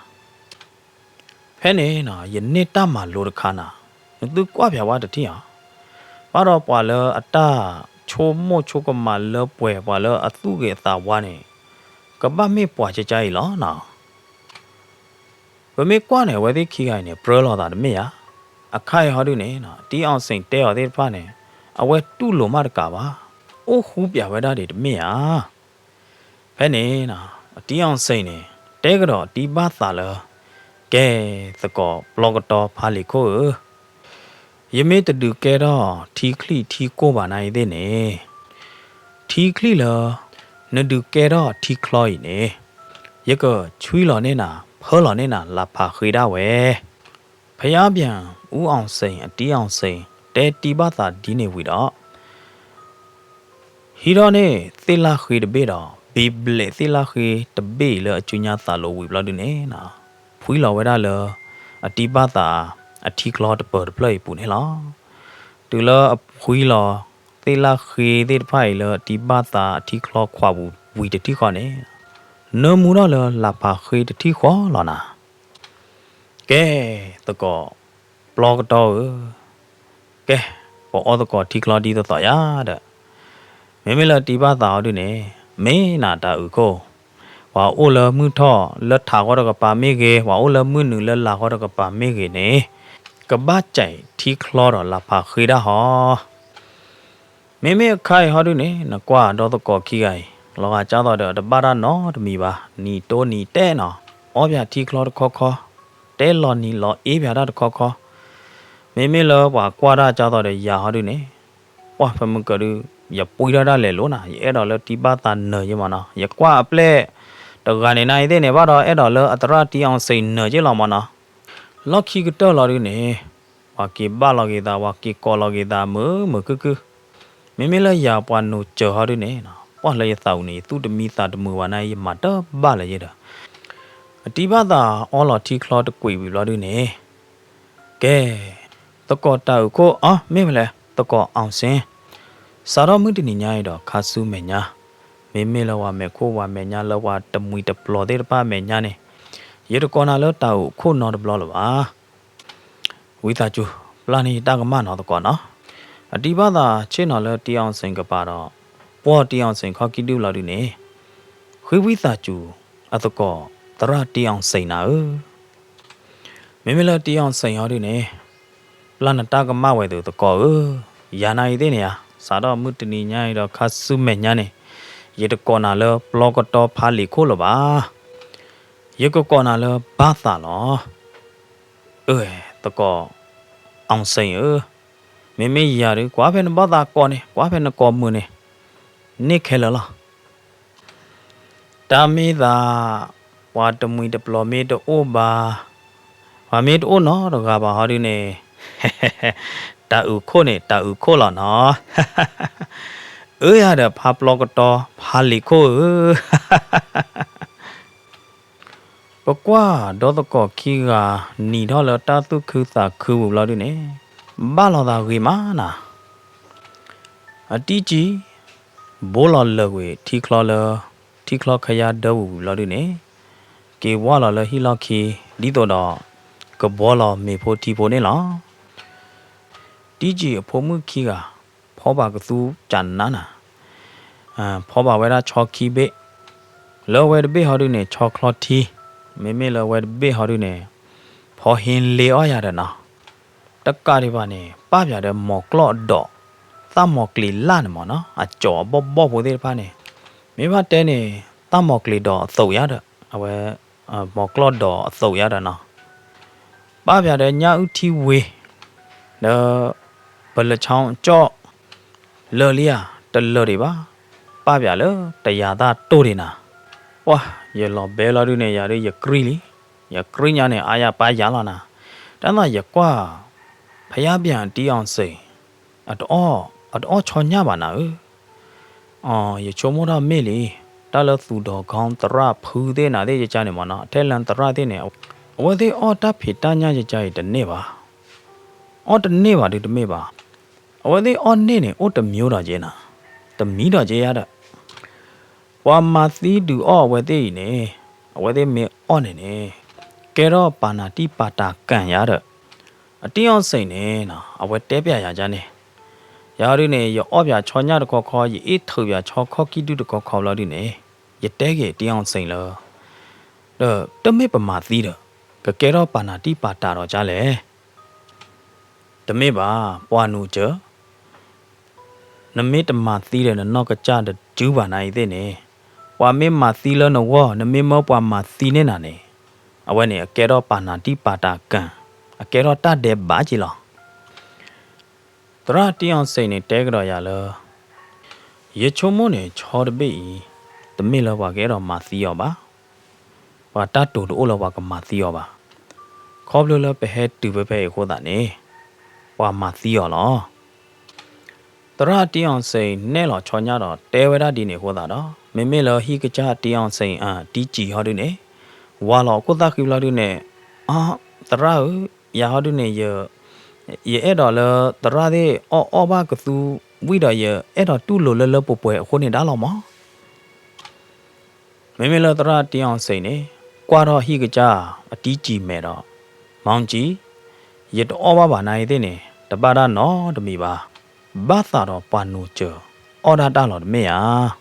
ဖဲန့ၣ် ယန့ၢ်တၢ်မၤလိတခါနၤ, နသုကွၢ်ဖျါဝဲတထံၣ်ဧါ. ဘၣ်ဒီးပှၤလၢအတၢ်ဆိကမိၣ်ဆိကမးလၢပှဲၤ ပှၤလၢအသူၣ်ဂ့ၤအသးဝါန့ၣ် ကဘၣ်မ့ၢ်ပှၤကကအံၤလီၤနၤ. ပမ့ၢ်ကွၢ်န့ၣ် အဝဲသ့ၣ်ခံဂၤအံၤန့ၣ် ပြၢလိာ်သးတမ့ၢ်ဧါ. အခါအံၤဟီဒုန့ၣ် တံၤအီၣ်စ့ၣ်တဲအီၤသ့ၣ်တဖၣ်န့ၣ် အဝဲတူၢ်လိာ်မးတကးဘၣ်, အိၣ်ဃူပၠးဝဲဒၣ်ဒံးတမ့ၢ်ဧါ. ဖဲန့ၣ် အတံၤအီၣ်စ့ၣ်န့ၣ် တဲကဒီးတံၤဘၣ်သးလၢ ကဲ သကိးပျီကတီဖါလံၤခိၣ်ဧၢ, ယမ့ၢ်တဒုးကဲထီၣ်ထံချံၣ်ထံကိၢ်ဘၣ်နၤအံၤသ့ၣ်န့ၣ်, ထံချံၣ်လၢ နဒုးကဲထီၣ်ထံချီအံၤန့ၣ် ယကဆွံလီၤန့ၢ်နၤ ဖၢလီၤန့ၢ်နၤ လၢဖးဃ့ဒၣ်ဝဲ. ဖယါပၠၣ် အူအီၣ်စ့ၣ် အတံၤအီၣ်စ့ၣ် တဲတံၤဘၣ်သးဒ်န့ၣ်ဝံၤဒီး ဟံးထီၣ်န့ၢ်သ့ၣ်လၣ်ဃ့တဘ့ၣ်ဒီး ဘ့ၣ်ဘျဲးသ့ၣ်လၣ်ဃ့တဘ့ၣ်အံၤလၢအစုညါသးလိၤဝံၤဘျီဒုန့ၣ် ဖှံလီၤဝဲဒၣ်လၢ အတံၤဘၣ်သး အထံချီတပၢၤတဖျၢၣ်အံၤပူၤန့ၣ်လီၤ. တုၤလၢအဖှံလီၤ သ့ၣ်လၣ်ဃ့သ့ၣ်တဖၣ်အံၤလၢအတံၤဘၣ်သးအထံချီခွးပူၤဝံၤတထံၣ်ဃီန့ၣ် နၢမူထီၣ်လၢလၢ်ဖးဃ့တထံၣ်ဃီလီၤနၤ. ကဲ သကိး ပျီကတီဧၢ, ကဲ ပအီသကိးထံချီဒ်သိးသိးယၤဒီး မ့မ့ၢ်လၢတံၤဘၣ်သးအီၤဒုန့ၣ် မ့ၢ်နၤတၢ်အုးခိၣ်, ပှၤအိၣ်လၢမုၢ်ထီၣ်လၢထးဃီတကပၤမ့ၢ်ဂ့ၤ, ပှၤအိၣ်လၢမုၢ်နုာ်လၢလၤဃီတကပၤမ့ၢ်ဂ့ၤန့ၣ် ကဘၣ်စဲးထံချီဒီးလၢ်ဖးဃ့ဒၣ်ဟီ. မ့မ့ၢ်အခါအံၤဟီဒုန့ၣ် နကွၢ်ဒီးသကိးခံဂၤအံၤ လီၤဂာ်ကၢ်သိးဒီးတဘၣ်တၢ်နီတမံၤဘၣ်, နံၤတိနံၤတဲနီၤ, အီပၠၣ်ထံချီတခီခီ, တဲလီၤနံၤလီၤအ့ပၠၣ်တၢ်တခီခီ, မ့မ့ၢ်လၢပှၤကွၢ်တၢ်ကၢ်သိးဒီးယၤဟီဒုန့ၣ် ပှၤဖဲမုၢ်ကၢးဒု ယပှံထီၣ်ဒၣ်လဲာ်လိၤနၤ, ယအဲၣ်ဒိးလၢတံၤဘၣ်သးနၢၤယ့မးနီၤ, ယကွၢ်အပျဲၢ် တဂၤန့ၣ်နၤအံၤသ့ၣ်န့ၣ် ဘၣ်ဒီးအဲၣ်ဒိးလၢအသရၣ်တံၤအီၣ်စ့ၣ်နၢၤယ့လီၤမးနီၤ. လီၢ်ခံကတၢၢ်လီၤဒုန့ၣ် ပှၤက့ၤဘၣ်လီၤက့ၤသး, ပှၤက့ၤကိးလီၤက့ၤသး မုာ်မုာ်ခုၣ်ခုၣ်, မ့မ့ၢ်လၢယၤပှၤနိၣ်စၢၤဟီဒုန့ၣ် ပှၤလၢယသးအုးန့ၣ် ယသူၣ်တမံသးတမုာ်ဘၣ်နၤ, ယမၤတဘၣ်လၢၤယ့ဒီး အတံၤဘၣ်သးအီလီၤထံချီတကွံာ်ဝံၤဘျီဒုန့ၣ် ကဲ သကိးတၢ်အုးခိၣ် အ မ့ၢ်ဖဲလဲၣ် သကိးအီၣ်စ့ၣ်, စးထီၣ်မုၢ်တနံၤညါအံၤဒီးခါဆူမဲာ်ညါ, မ့မ့ၢ်လၢပှၤမဲာ်ခိၣ်ပှၤမဲာ်ညါ လၢပှၤတမှံၤတပျီၤသ့ၣ်တဖၣ်အမဲာ်ညါန့ၣ် ယတကိးနၤလၢတၢ်အုးခိၣ်နီတဘျီလၢၤဘၣ်. ဝံသးစူၤ ပျၢ်န့ၢ်ယတၢ်ကမၣ်နီၤသကိးနီၤ. အတံၤဘၣ်သးဆ့ၣ်နီၤလၢတံၤအီၣ်စ့ၣ်ကပၤဒီး ပှီၢ်တံၤအီၣ်စ့ၣ်ခီၣ်ခံဒုလီၤဒုန့ၣ် ဃ့ဝံသးစူၤ အသကိးသရၣ်တံၤအီၣ်စ့ၣ်နၤဧၢ. မ့မ့ၢ်လၢတံၢ်အီၣ်စ့ၣ်ဟီဒုန့ၣ်, ပျၢ်နတၢ်ကမၣ်ဝဲသုသကိးဧၢ, ယၤနာ်အံၤသ့ၣ်န့ၣ်ဧါ, စးထီၣ်မုၢ်တနံၤညါအံၤဒီးခါဆူမဲာ်ညါန့ၣ်, ယတကိးနၤလၢပျီကတီဖးလံာ်ခိၣ်လၢၤဘၣ်. ယကကိးနၤလၢဘၣ်သးလီၤ. အၢ သကိး အီၣ်စ့ၣ်ဧၢ, မ့မ့ၢ်ယၤဒုး ကွၢ်ဖဲနဘၣ်သးကိးန့ၣ် ကွၢ်ဖဲနကိးမုာ်န့ၣ်, န့ၢ်ခဲလၢာ်လီၤ. တၢ်မ့ၢ်သး ပှၤတမှံၤတပျီၤမ့ၢ်တအိၣ်ဘၣ်, ပှၤမ့ၢ်တအိၣ်နီတဂၤဘၣ်ဟီဒုန့ၣ်, တၢ်အုးခိၣ်န့ၣ် တၢ်အုးခိၣ်လီၤနီၤ. အၢ ယၤဒီးဖးပျီကတီ ဖးလံာ်ခိၣ်ဧၢ. ပကွၢ်ဒီသကိးခံဂၤ နံၤထီၣ်လၢတၢ်သူၣ်ခုသးခုပူၤဘျီဒုန့ၣ်, ဘၣ်လီၤသးဂ့ၤမးနၤ. အတံၢ်ကံၢ် ဘိလီၤလၢာ်ကွံာ်ထံချီလၢ ထံချီခယါဒၢပူၤဘျီဒုန့ၣ်, က့ၤဝါလီၤလၢဟံၣ်လီၢ်ခံ ဒ်သိးဒီး ကဘှီလီၤမ့ၤဖိထံဖိန့ၣ်လီၤ. တံၢ်ကံၢ်အဖိမုၣ်ခံဂၤ ဖီဘၣ်ကသူကနါနၤ, ဖီဘၣ်ဝဲဒၣ်ဆီခံဘ့ၣ်, လၢဝဲတဘ့ၣ်ဟီဒုန့ၣ် ဆီချီထံ, မ့မ့ၢ်လၢဝဲတဘ့ၣ်ဟီဒုန့ၣ် ဖီဟ့လ့အီၣ်ယၤဒီးနီၤ. တကးဒံးဘၣ်န့ၣ် ပၢ်ပၠးဒီးမိၢ်ကျီၢ်ဒီး သၣ်မိၢ်ကျ့ၤလၢ်န့ၣ်မ့ၢ်နီၤ, အကၠီၤအဘီၣ်ဘီၣ်ဖိသ့ၣ်တဖၣ်န့ၣ်, မ့ၢ်ဘၣ်တဲန့ၣ် သၣ်မိၢ်ကျ့ၤဒီးအသိးယၤဒီး အဝဲ မိၢ်ကျီၢ်ဒီးအသိးယၤဒီးနီၤ. ပၢ်ပၠးဒီးညၣ်အုၣ်ထံဝ့ၤ, ဒီး ပလၢဆီကၠီၣ် လၢာ်လံဧါ, တလၢာ်ဒံးဘၣ်, ပၢ်ပၠးလၢတယၤသၣ်တိၢ်ဒံးနၤ. ပှၢ် ယလီၤဘဲလီၤဒုန့ၣ် ယၤဒုးယကြံၢ်လံ, ယကြံၢ်ညါန့ၣ် အါယၤပၢ်ယၤလီၤနၤ. တၢ်သးယကွၢ် ဖယါပၠးတံၢ်အီၣ်စ့ၣ် အတအီၣ် အတအီၣ်ဆီညၣ်ဘၣ်နၤဧၢ. အ ယဆိကမိၣ်ထီၣ်မ့ၢ်လံ, တၢ်လၢသူၣ်ဒီၤခီသရၣ်ဖုသ့ၣ်နၤသ့ၣ်ယကါန့ၣ်မ့ၢ်နီၤ, ထဲလၢသရၣ်သ့ၣ်န့ၣ် အဝဲသ့ၣ်အီၣ်တၢ်ဖံးတၢ်ညၣ်ယကါအံၤတန့ၢ်ဘၣ်, အီၣ်တန့ၢ်ဘၣ်ဒုးတမ့ၢ်ဘၣ်, အဝဲသ့ၣ်အီၣ်န့ၢ်န့ၣ် အိၣ်တမံၤဒီးက့နၤ, တမံၤဒီးက့ယါဒီး ပှၤမၤသံဒုးအီၣ်အဝဲသ့ၣ်အံၤန့ၣ်, အဝဲသ့ၣ်မ့ၢ်အီၣ်န့ၣ်န့ၣ်, ကဲထီၣ်ပာ်နၤတံၢ်ပာ်တၢ်ကၢၢ်ယါဒီး, အတံၢ်အီၣ်စ့ၣ်န့ၣ် အဝဲတဲပၠးယၤကါန့ၣ်, ယၤဒုန့ၣ် ယအီၣ်ပၠးဆီညၣ်တခီခီ ယအ့ၣ်ထုးပၠးဆီခီၣ်ကံၢ်ဒုၣ်တခီခီဘျီဒုန့ၣ်, ယတဲက့ၤတံၢ်အီၣ်စ့ၣ်လၢ ဒီးတမ့ၢ်ပမၤသံဒီး, ကကဲထီၣ်ပာ်နၤတံၢ်ပာ်တၢ်ဒီးကါလဲၣ်. တမ့ၢ်ဘၣ်, ပှၤနူၤစၢၤ, နမ့ၢ်တမၤသံဒီးနနီၢ်ကစၢ်တစုဘၣ်နၤအံၤသ့ၣ်န့ၣ်, ပှၤမ့ၢ်မၤသံလၢနဂီၢ် နမ့ၢ်မၢပှၤမၤသံန့ၢ်နၤန့ၣ်, အဝဲန့ၣ် အကဲထီၣ်ပာ်နၤတံၢ်ပာ်တၢ်ကၢၢ်, အကဲထီၣ်တၢ်ဒဲးဘးက့လီၤ. သရၣ်တံၢ်အီၣ်စ့ၣ်န့ၣ်တဲကဒီးယၤလၢ ယဆိကမိၣ်န့ၣ် ဆီတဘ့ၣ်အံၤ တမ့ၢ်လၢပှၤကအဲၣ်ဒိးမၤသံအီၤဘၣ်. ပှၤတၢ်တိာ်တအိၣ်လၢပှၤကမၤသံအီၤဘၣ်. ခီဖျိလၢပဟဲတုၤဖဲဖဲအံၤအဃိသတးန့ၣ် ပှၤမၤသံအီၤလီၤ. သရၣ်တံၢ်အီၣ်စ့ၣ်နဲၣ်လီၤဆီညၣ်ဒီးတဲဝဲဒၣ်ဒ်န့ၣ်အဃိသတးဒီး မ့မ့ၢ်လၢဟံၣ်ကစၢ်တံၢ်အီၣ်စ့ၣ် တံၢ်စံၣ်ဟီဒုန့ၣ် ဝၤလီၤအခိၣ်သၣ်ဃံဘျီဒုန့ၣ်, အ သရၣ်ဧၢ, ယၤဟီဒုန့ၣ် ယအဲၣ်ဒိးလၢသရၣ်သ့ၣ်အီၣ်အီၣ်ဘၣ်ကသူဝံၣ်ဒီး ယအဲၣ်ဒိးတူၢ်လိာ်လၢလၢပှဲၤပှဲၤအဃိန့ၣ်ဒါလီၤမး. မ့မ့ၢ်လၢသရၣ်တံၢ်အီၣ်စ့ၣ်န့ၣ် ကွၢ်ထီၣ်ဟံၣ်ကစၢ်အတံၢ်စံၣ်မဲာ်ဒီး, မီၣ်ကၠံ, ယတအီၣ်ဘၣ်ဘၣ်နၤအံၤသ့ၣ်န့ၣ် တဘၣ်တၢ်နီတမံၤဘၣ်. ဘၣ်သးဒီးပှၤနူၤစၢၤ အီၣ်ဒၣ်တၢ်လီၤတမ့ၢ်ဧါ.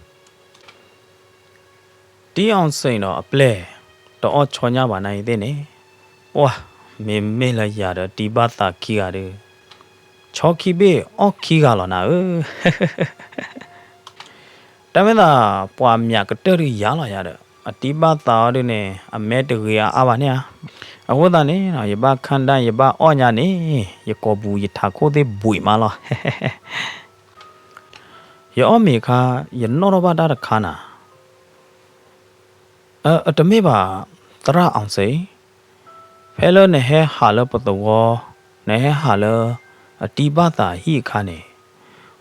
တံၢ်အီၣ်စ့ၣ်ဒီးအပျဲၢ် တအီၣ်ဆီညၣ်ဘၣ်နၤအံၤသ့ၣ်န့ၣ်, ပှၢ် မ့မ့ၢ်လၢယၤဒီးတံၢ်ဘၣ်သးခံဂၤဒီး ဆီခံဘ့ၣ်အီၣ်ခံဂၤလီၤနၤဧၢ. တၢ်မ့ၢ်သး ပှၤမၠးကတၢၢ်ဒုးယၤလီၤယၤဒီး အတံၢ်ဘၣ်သးအီၤဒုန့ၣ် အမဲတဂ့ၤအါအါဘၣ်န့ၣ်ဧါ. အဃိသတးန့ၣ် ယဘၣ်ခၣ်ဒၣ် ယဘၣ်အီၣ်ညါန့ၣ် ယကိာ်ပူၤယထးခိၣ်သ့ၣ်ဘှံးမးလီၤ. ယအီၣ်မ့ၤအခါ ယနီၣ်ထီၣ်ဘၣ်တၢ်တခါနၤ. အတမ့ၢ်ဘၣ် သရၣ်အီၣ်စ့ၣ်, ဖဲလၢနဟဲဟးလၢပသဝီ, နဟဲဟးလၢအတံၢ်ဘၣ်သးဟံၣ်အခါန့ၣ်,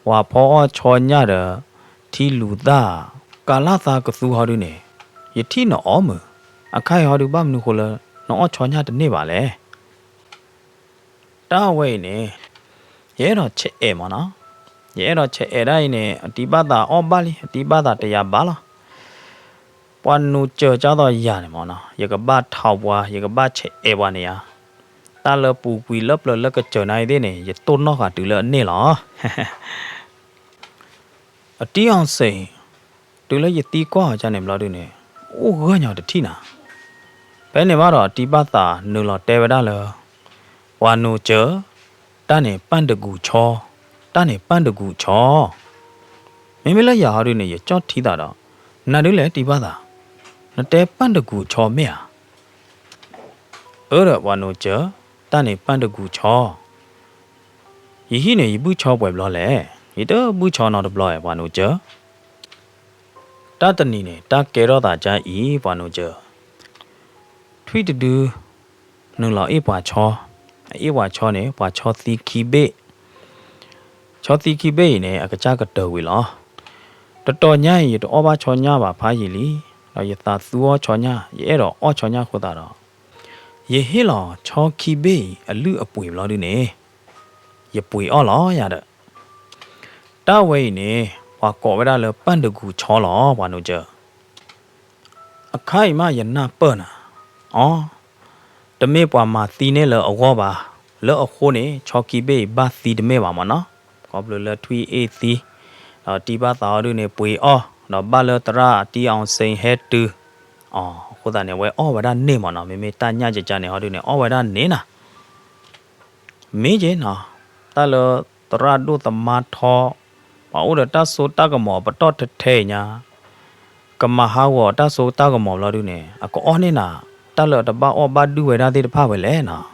ပှၤဖီအီၣ်ဆီညၣ်ဒီး ထံလူၤသၣ် ကၤလၢ်သးကသူဟီဒုန့ၣ်, ယထံၣ်နအီၣ်မုာ်, အခါအံၤဟီဒုဘၣ်မနုၤဃိလၢ နအီၣ်ဆီညၣ်တန့ၢ်ဘၣ်လဲၣ်. တၢ်ဝဲအံၤန့ၣ် ယအဲၣ်ဒိးဆဲးအဲးမးနီၤ. ယအဲၣ်ဒိးဆဲးအဲးဒၣ်အံၤန့ၣ် အတံၢ်ဘၣ်သးအီၣ်ဘၣ်လံ အတံၢ်ဘၣ်သးတယၤဘၣ်လီၤ. ပှၤနူၤစၢၤကၢ်သိးယၤန့ၣ်မးနီၤ ယကဘၣ်ထးပှၤ ယကဘၣ်ဆဲးအဲးပှၤန့ၣ်ဧါ. တၢ်လၢပူၤကွံာ်လၢပျၢၤလၢကစၢၢ်နၤအံၤသ့ၣ်န့ၣ် ယတိၢ်နီၣ်ဃာ်တုၤလၢအန့ၣ်လီၤ. အတံၢ်အီၣ်စ့ၣ်, တုၤလၢယသံကွၢ်အီၤကန့ၣ်ဘျီဒုန့ၣ်, အိၣ်ဂၢၢ်ညီတထံၣ်နၤ. ဖဲန့ၣ်ဘၣ်ဒီး တံၤဘၣ်သးနုာ်လီၤတဲဝဲဒၣ်လၢ ပှၤနိစၢၤ, တၢ်န့ၣ်ပၣ်တကူးဆီ, တၢ်န့ၣ်ပၣ်တကူးဆီ. မ့မ့ၢ်လၢယၤဟီဒုန့ၣ် ယကၠီၣ်ထံသးဒီး, နၤဒုလဲၣ်တံၤဘၣ်သး, နတဲပၣ်တကူးဆီမ့ၢ်ဧါ. အၢဒီးပှၤနိစၢၤ, တၢ်န့ၣ်ပၣ်တကူးဆီ. ယဟံၣ်န့ၣ် ယဘုၣ်ဆီပှဲၤဘျီလဲၣ်. ယတဘုၣ်ဆီနီတဘျီဧါ ပှၤနိစၢၤ. တၢ်တနံၤန့ၣ် တၢ်ကဲထီၣ်သးကါအံၤ ပှၤနိစၢၤ, ထွံၣ်တဒု နုာ်လီၤအ့ၣ်ပှၤဆီ, အအ့ၣ်ပှၤဆီန့ၣ် ပှၤဆီသံခံဘ့ၣ်. ဆီသံခံဘ့ၣ်အံၤန့ၣ် အကစၢ်ကတၢၢ်ဝံၤလီၤ. တတီၤညါအံၤ ယတအီၣ်ဘၣ်ဆီညၣ်ဘၣ်ဖးယံာ်လံ, ဒီးယသးသူအီၣ်ဆီညၣ်, ယအဲၣ်ဒိးအီၣ်ဆီညၣ်အဃိသတးဒီး, ယဟ့ၣ်လီၤဆီခံဘ့ၣ်အံၤအလုၢ်အပှ့ၤဘျီဒုန့ၣ်, ယပှ့ၤအီၣ်လီၤယၤဒီး. တၢ်ဝဲအံၤန့ၣ် ပှၤကိးဝဲဒၣ်လၢပၣ်တကူးဆီလီၤ ပှၤနိစၢၤ. အခါအံၤမးယနၢ်ပၢၢ်နၤ, အီ, တမ့ၢ်ပှၤမၤသံန့ၢ်လၢအဂီၢ်ဘၣ်. လၢအဃိန့ၣ် ဆီခံဘ့ၣ်အံၤဘၣ်သံတမ့ၢ်ဘၣ်မၢ်နီၤ, ခီဖျိလၢထွံၣ်အ့ၣ်သံ, ဒီးတံၤဘၣ်သးဟီဒုန့ၣ်ပှ့ၤအီၣ်, ဒီးဘၣ်လၢသရၣ်တံၤအီၣ်စ့ဟဲတုၤ, အီ, အဃိသတးန့ၣ် အဝဲအီၣ်ဝဲဒၣ်န့ၢ်မၢ်နီၤ, မ့မ့ၢ်တၢ်ညၣ်ကကါန့ၣ်ဟီဒုန့ၣ် အီၣ်ဝဲဒၣ်န့ၢ်နၤ. မ့ၢ်က့နီၤ, တၢ်လၢသရၣ်ဒိၣ်သမါထီ, ပှၤအိၣ်ဒီးတၢ်စိတၢ်ကမီၤပတီၢ်ထဲထဲအံၤညါ, ကမၤဟးဂီၤတၢ်စိတၢ်ကမီၤဘျီဒုန့ၣ် အကအီၣ်န့ၢ်နၤ, တၢ်လၢအတဘၣ်အီၣ်ဘၣ်ဒုၣ်ဝဲဒၣ်သ့ၣ်တဖၣ်ဝဲလဲၣ်နီၤ.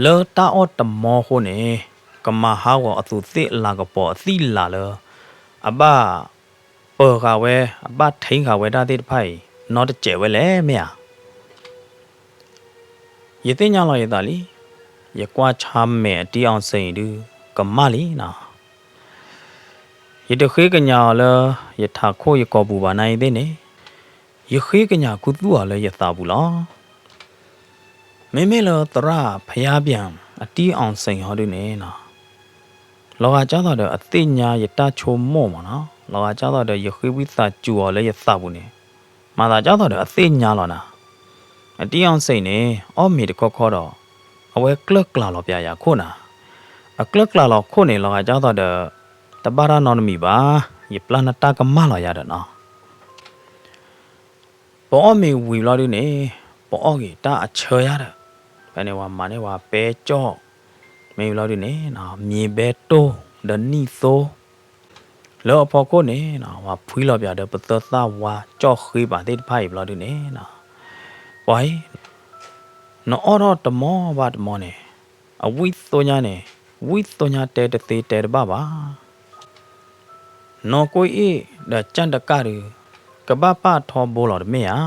လၢတၢ်အီၣ်တမီၤအဃိန့ၣ်, ကမၤဟးဂီၤအသူးသ့ၣ်လၤကပီၤအသံၣ်လၤလၢ အဘၣ်ပၢၤဃာ်ဝဲ, အဘၣ်ထ့ဃာ်ဝဲဒၣ်သ့ၣ်တဖၣ်အံၤ နီတစဲးဝဲလဲၣ်မ့ၢ်ဧါ. ယသ့ၣ်ညါလီၤယသးလံ, ယကွၢ်ဆါမဲာ်အတံၤအီၣ်စ့အံၤဒု ကမၣ်လံနီၤ. ယတဃ့ကညးအီၤလၢ ယထးခိၣ်ယကိာ်ပူၤဘၣ်နၤအံၤသ့ၣ်န့ၣ်, ယဃ့ကညးခူသူၣ်အီၤလၢယသးပူၤလီၤ. မ့မ့ၢ်လၢသရၣ်ဖယါပၠၣ်အတံၤအီၣ်စ့ဟီဒုန့ၣ်နီၤ, လီၤဂာ်ကၢ်သိးဒီးအသ့ၣ်ညါယတၢ်ဆိကမိၣ်မၢ်နီၤ, လီၤဂာ်ကၢ်သိးဒီးယဃ့ဝံသးစူၤအီၤလၢယသးပူၤန့ၣ်, မၤသးကၢ်သိးဒီးအသ့ၣ်ညါလီၤနၤ. အတံၤအီၣ်စ့န့ၣ် အီၣ်မ့ၤတခီခီဒီး အဝဲကျၢၢ်ကျၢ်လီၤပၠးယၤခိၣ်နၤ. အကျၢၢ်ကျၢ်လီၤခိၣ်န့ၣ် လီၤဂာ်ကၢ်သိးဒီး တဘၣ်တၢ်နီတမံၤဘၣ်, ယပျၢ်နတၢ်ကမၣ်လီၤယၤဒီးနီၤ. ပအီၣ်မ့ၤဝံၤဘျီဒုန့ၣ်, ပအီၣ်က့ၤတၢ်အဆၢယၤဒီး, ဖဲန့ၣ်ပှၤမၤန့ၢ်ပှၤပဲကၠီၣ်, မ့ၢ်ဘျီဒုန့ၣ် မ့ၤဘဲတိၢ်ဒီးနံၣ်သိ, လၢအဖီခိၣ်န့ၣ် ပှၤဖှံလီၤပၠးဒီးပသၢသၣ်ဝါကၠီၣ်ဃ့ပာ်သ့ၣ်တဖၣ်အံၤဘျီဒုန့ၣ်, ပှၤအံၤ, နအီၣ်ထီၣ်တမီၤဘၣ်တမီၤန့ၣ်, အဝံၣ်သိညါန့ၣ်, ဝံၣ်သိညါတဲတသ့တဲတဘၣ်ဘၣ်. နီၢ်ကွ့အ့ၣ်ဒီးကၠၣ်တကၣ်ဒု, ကဘၣ်ပာ်ထီဘိလီၤတမ့ၢ်ဧါ.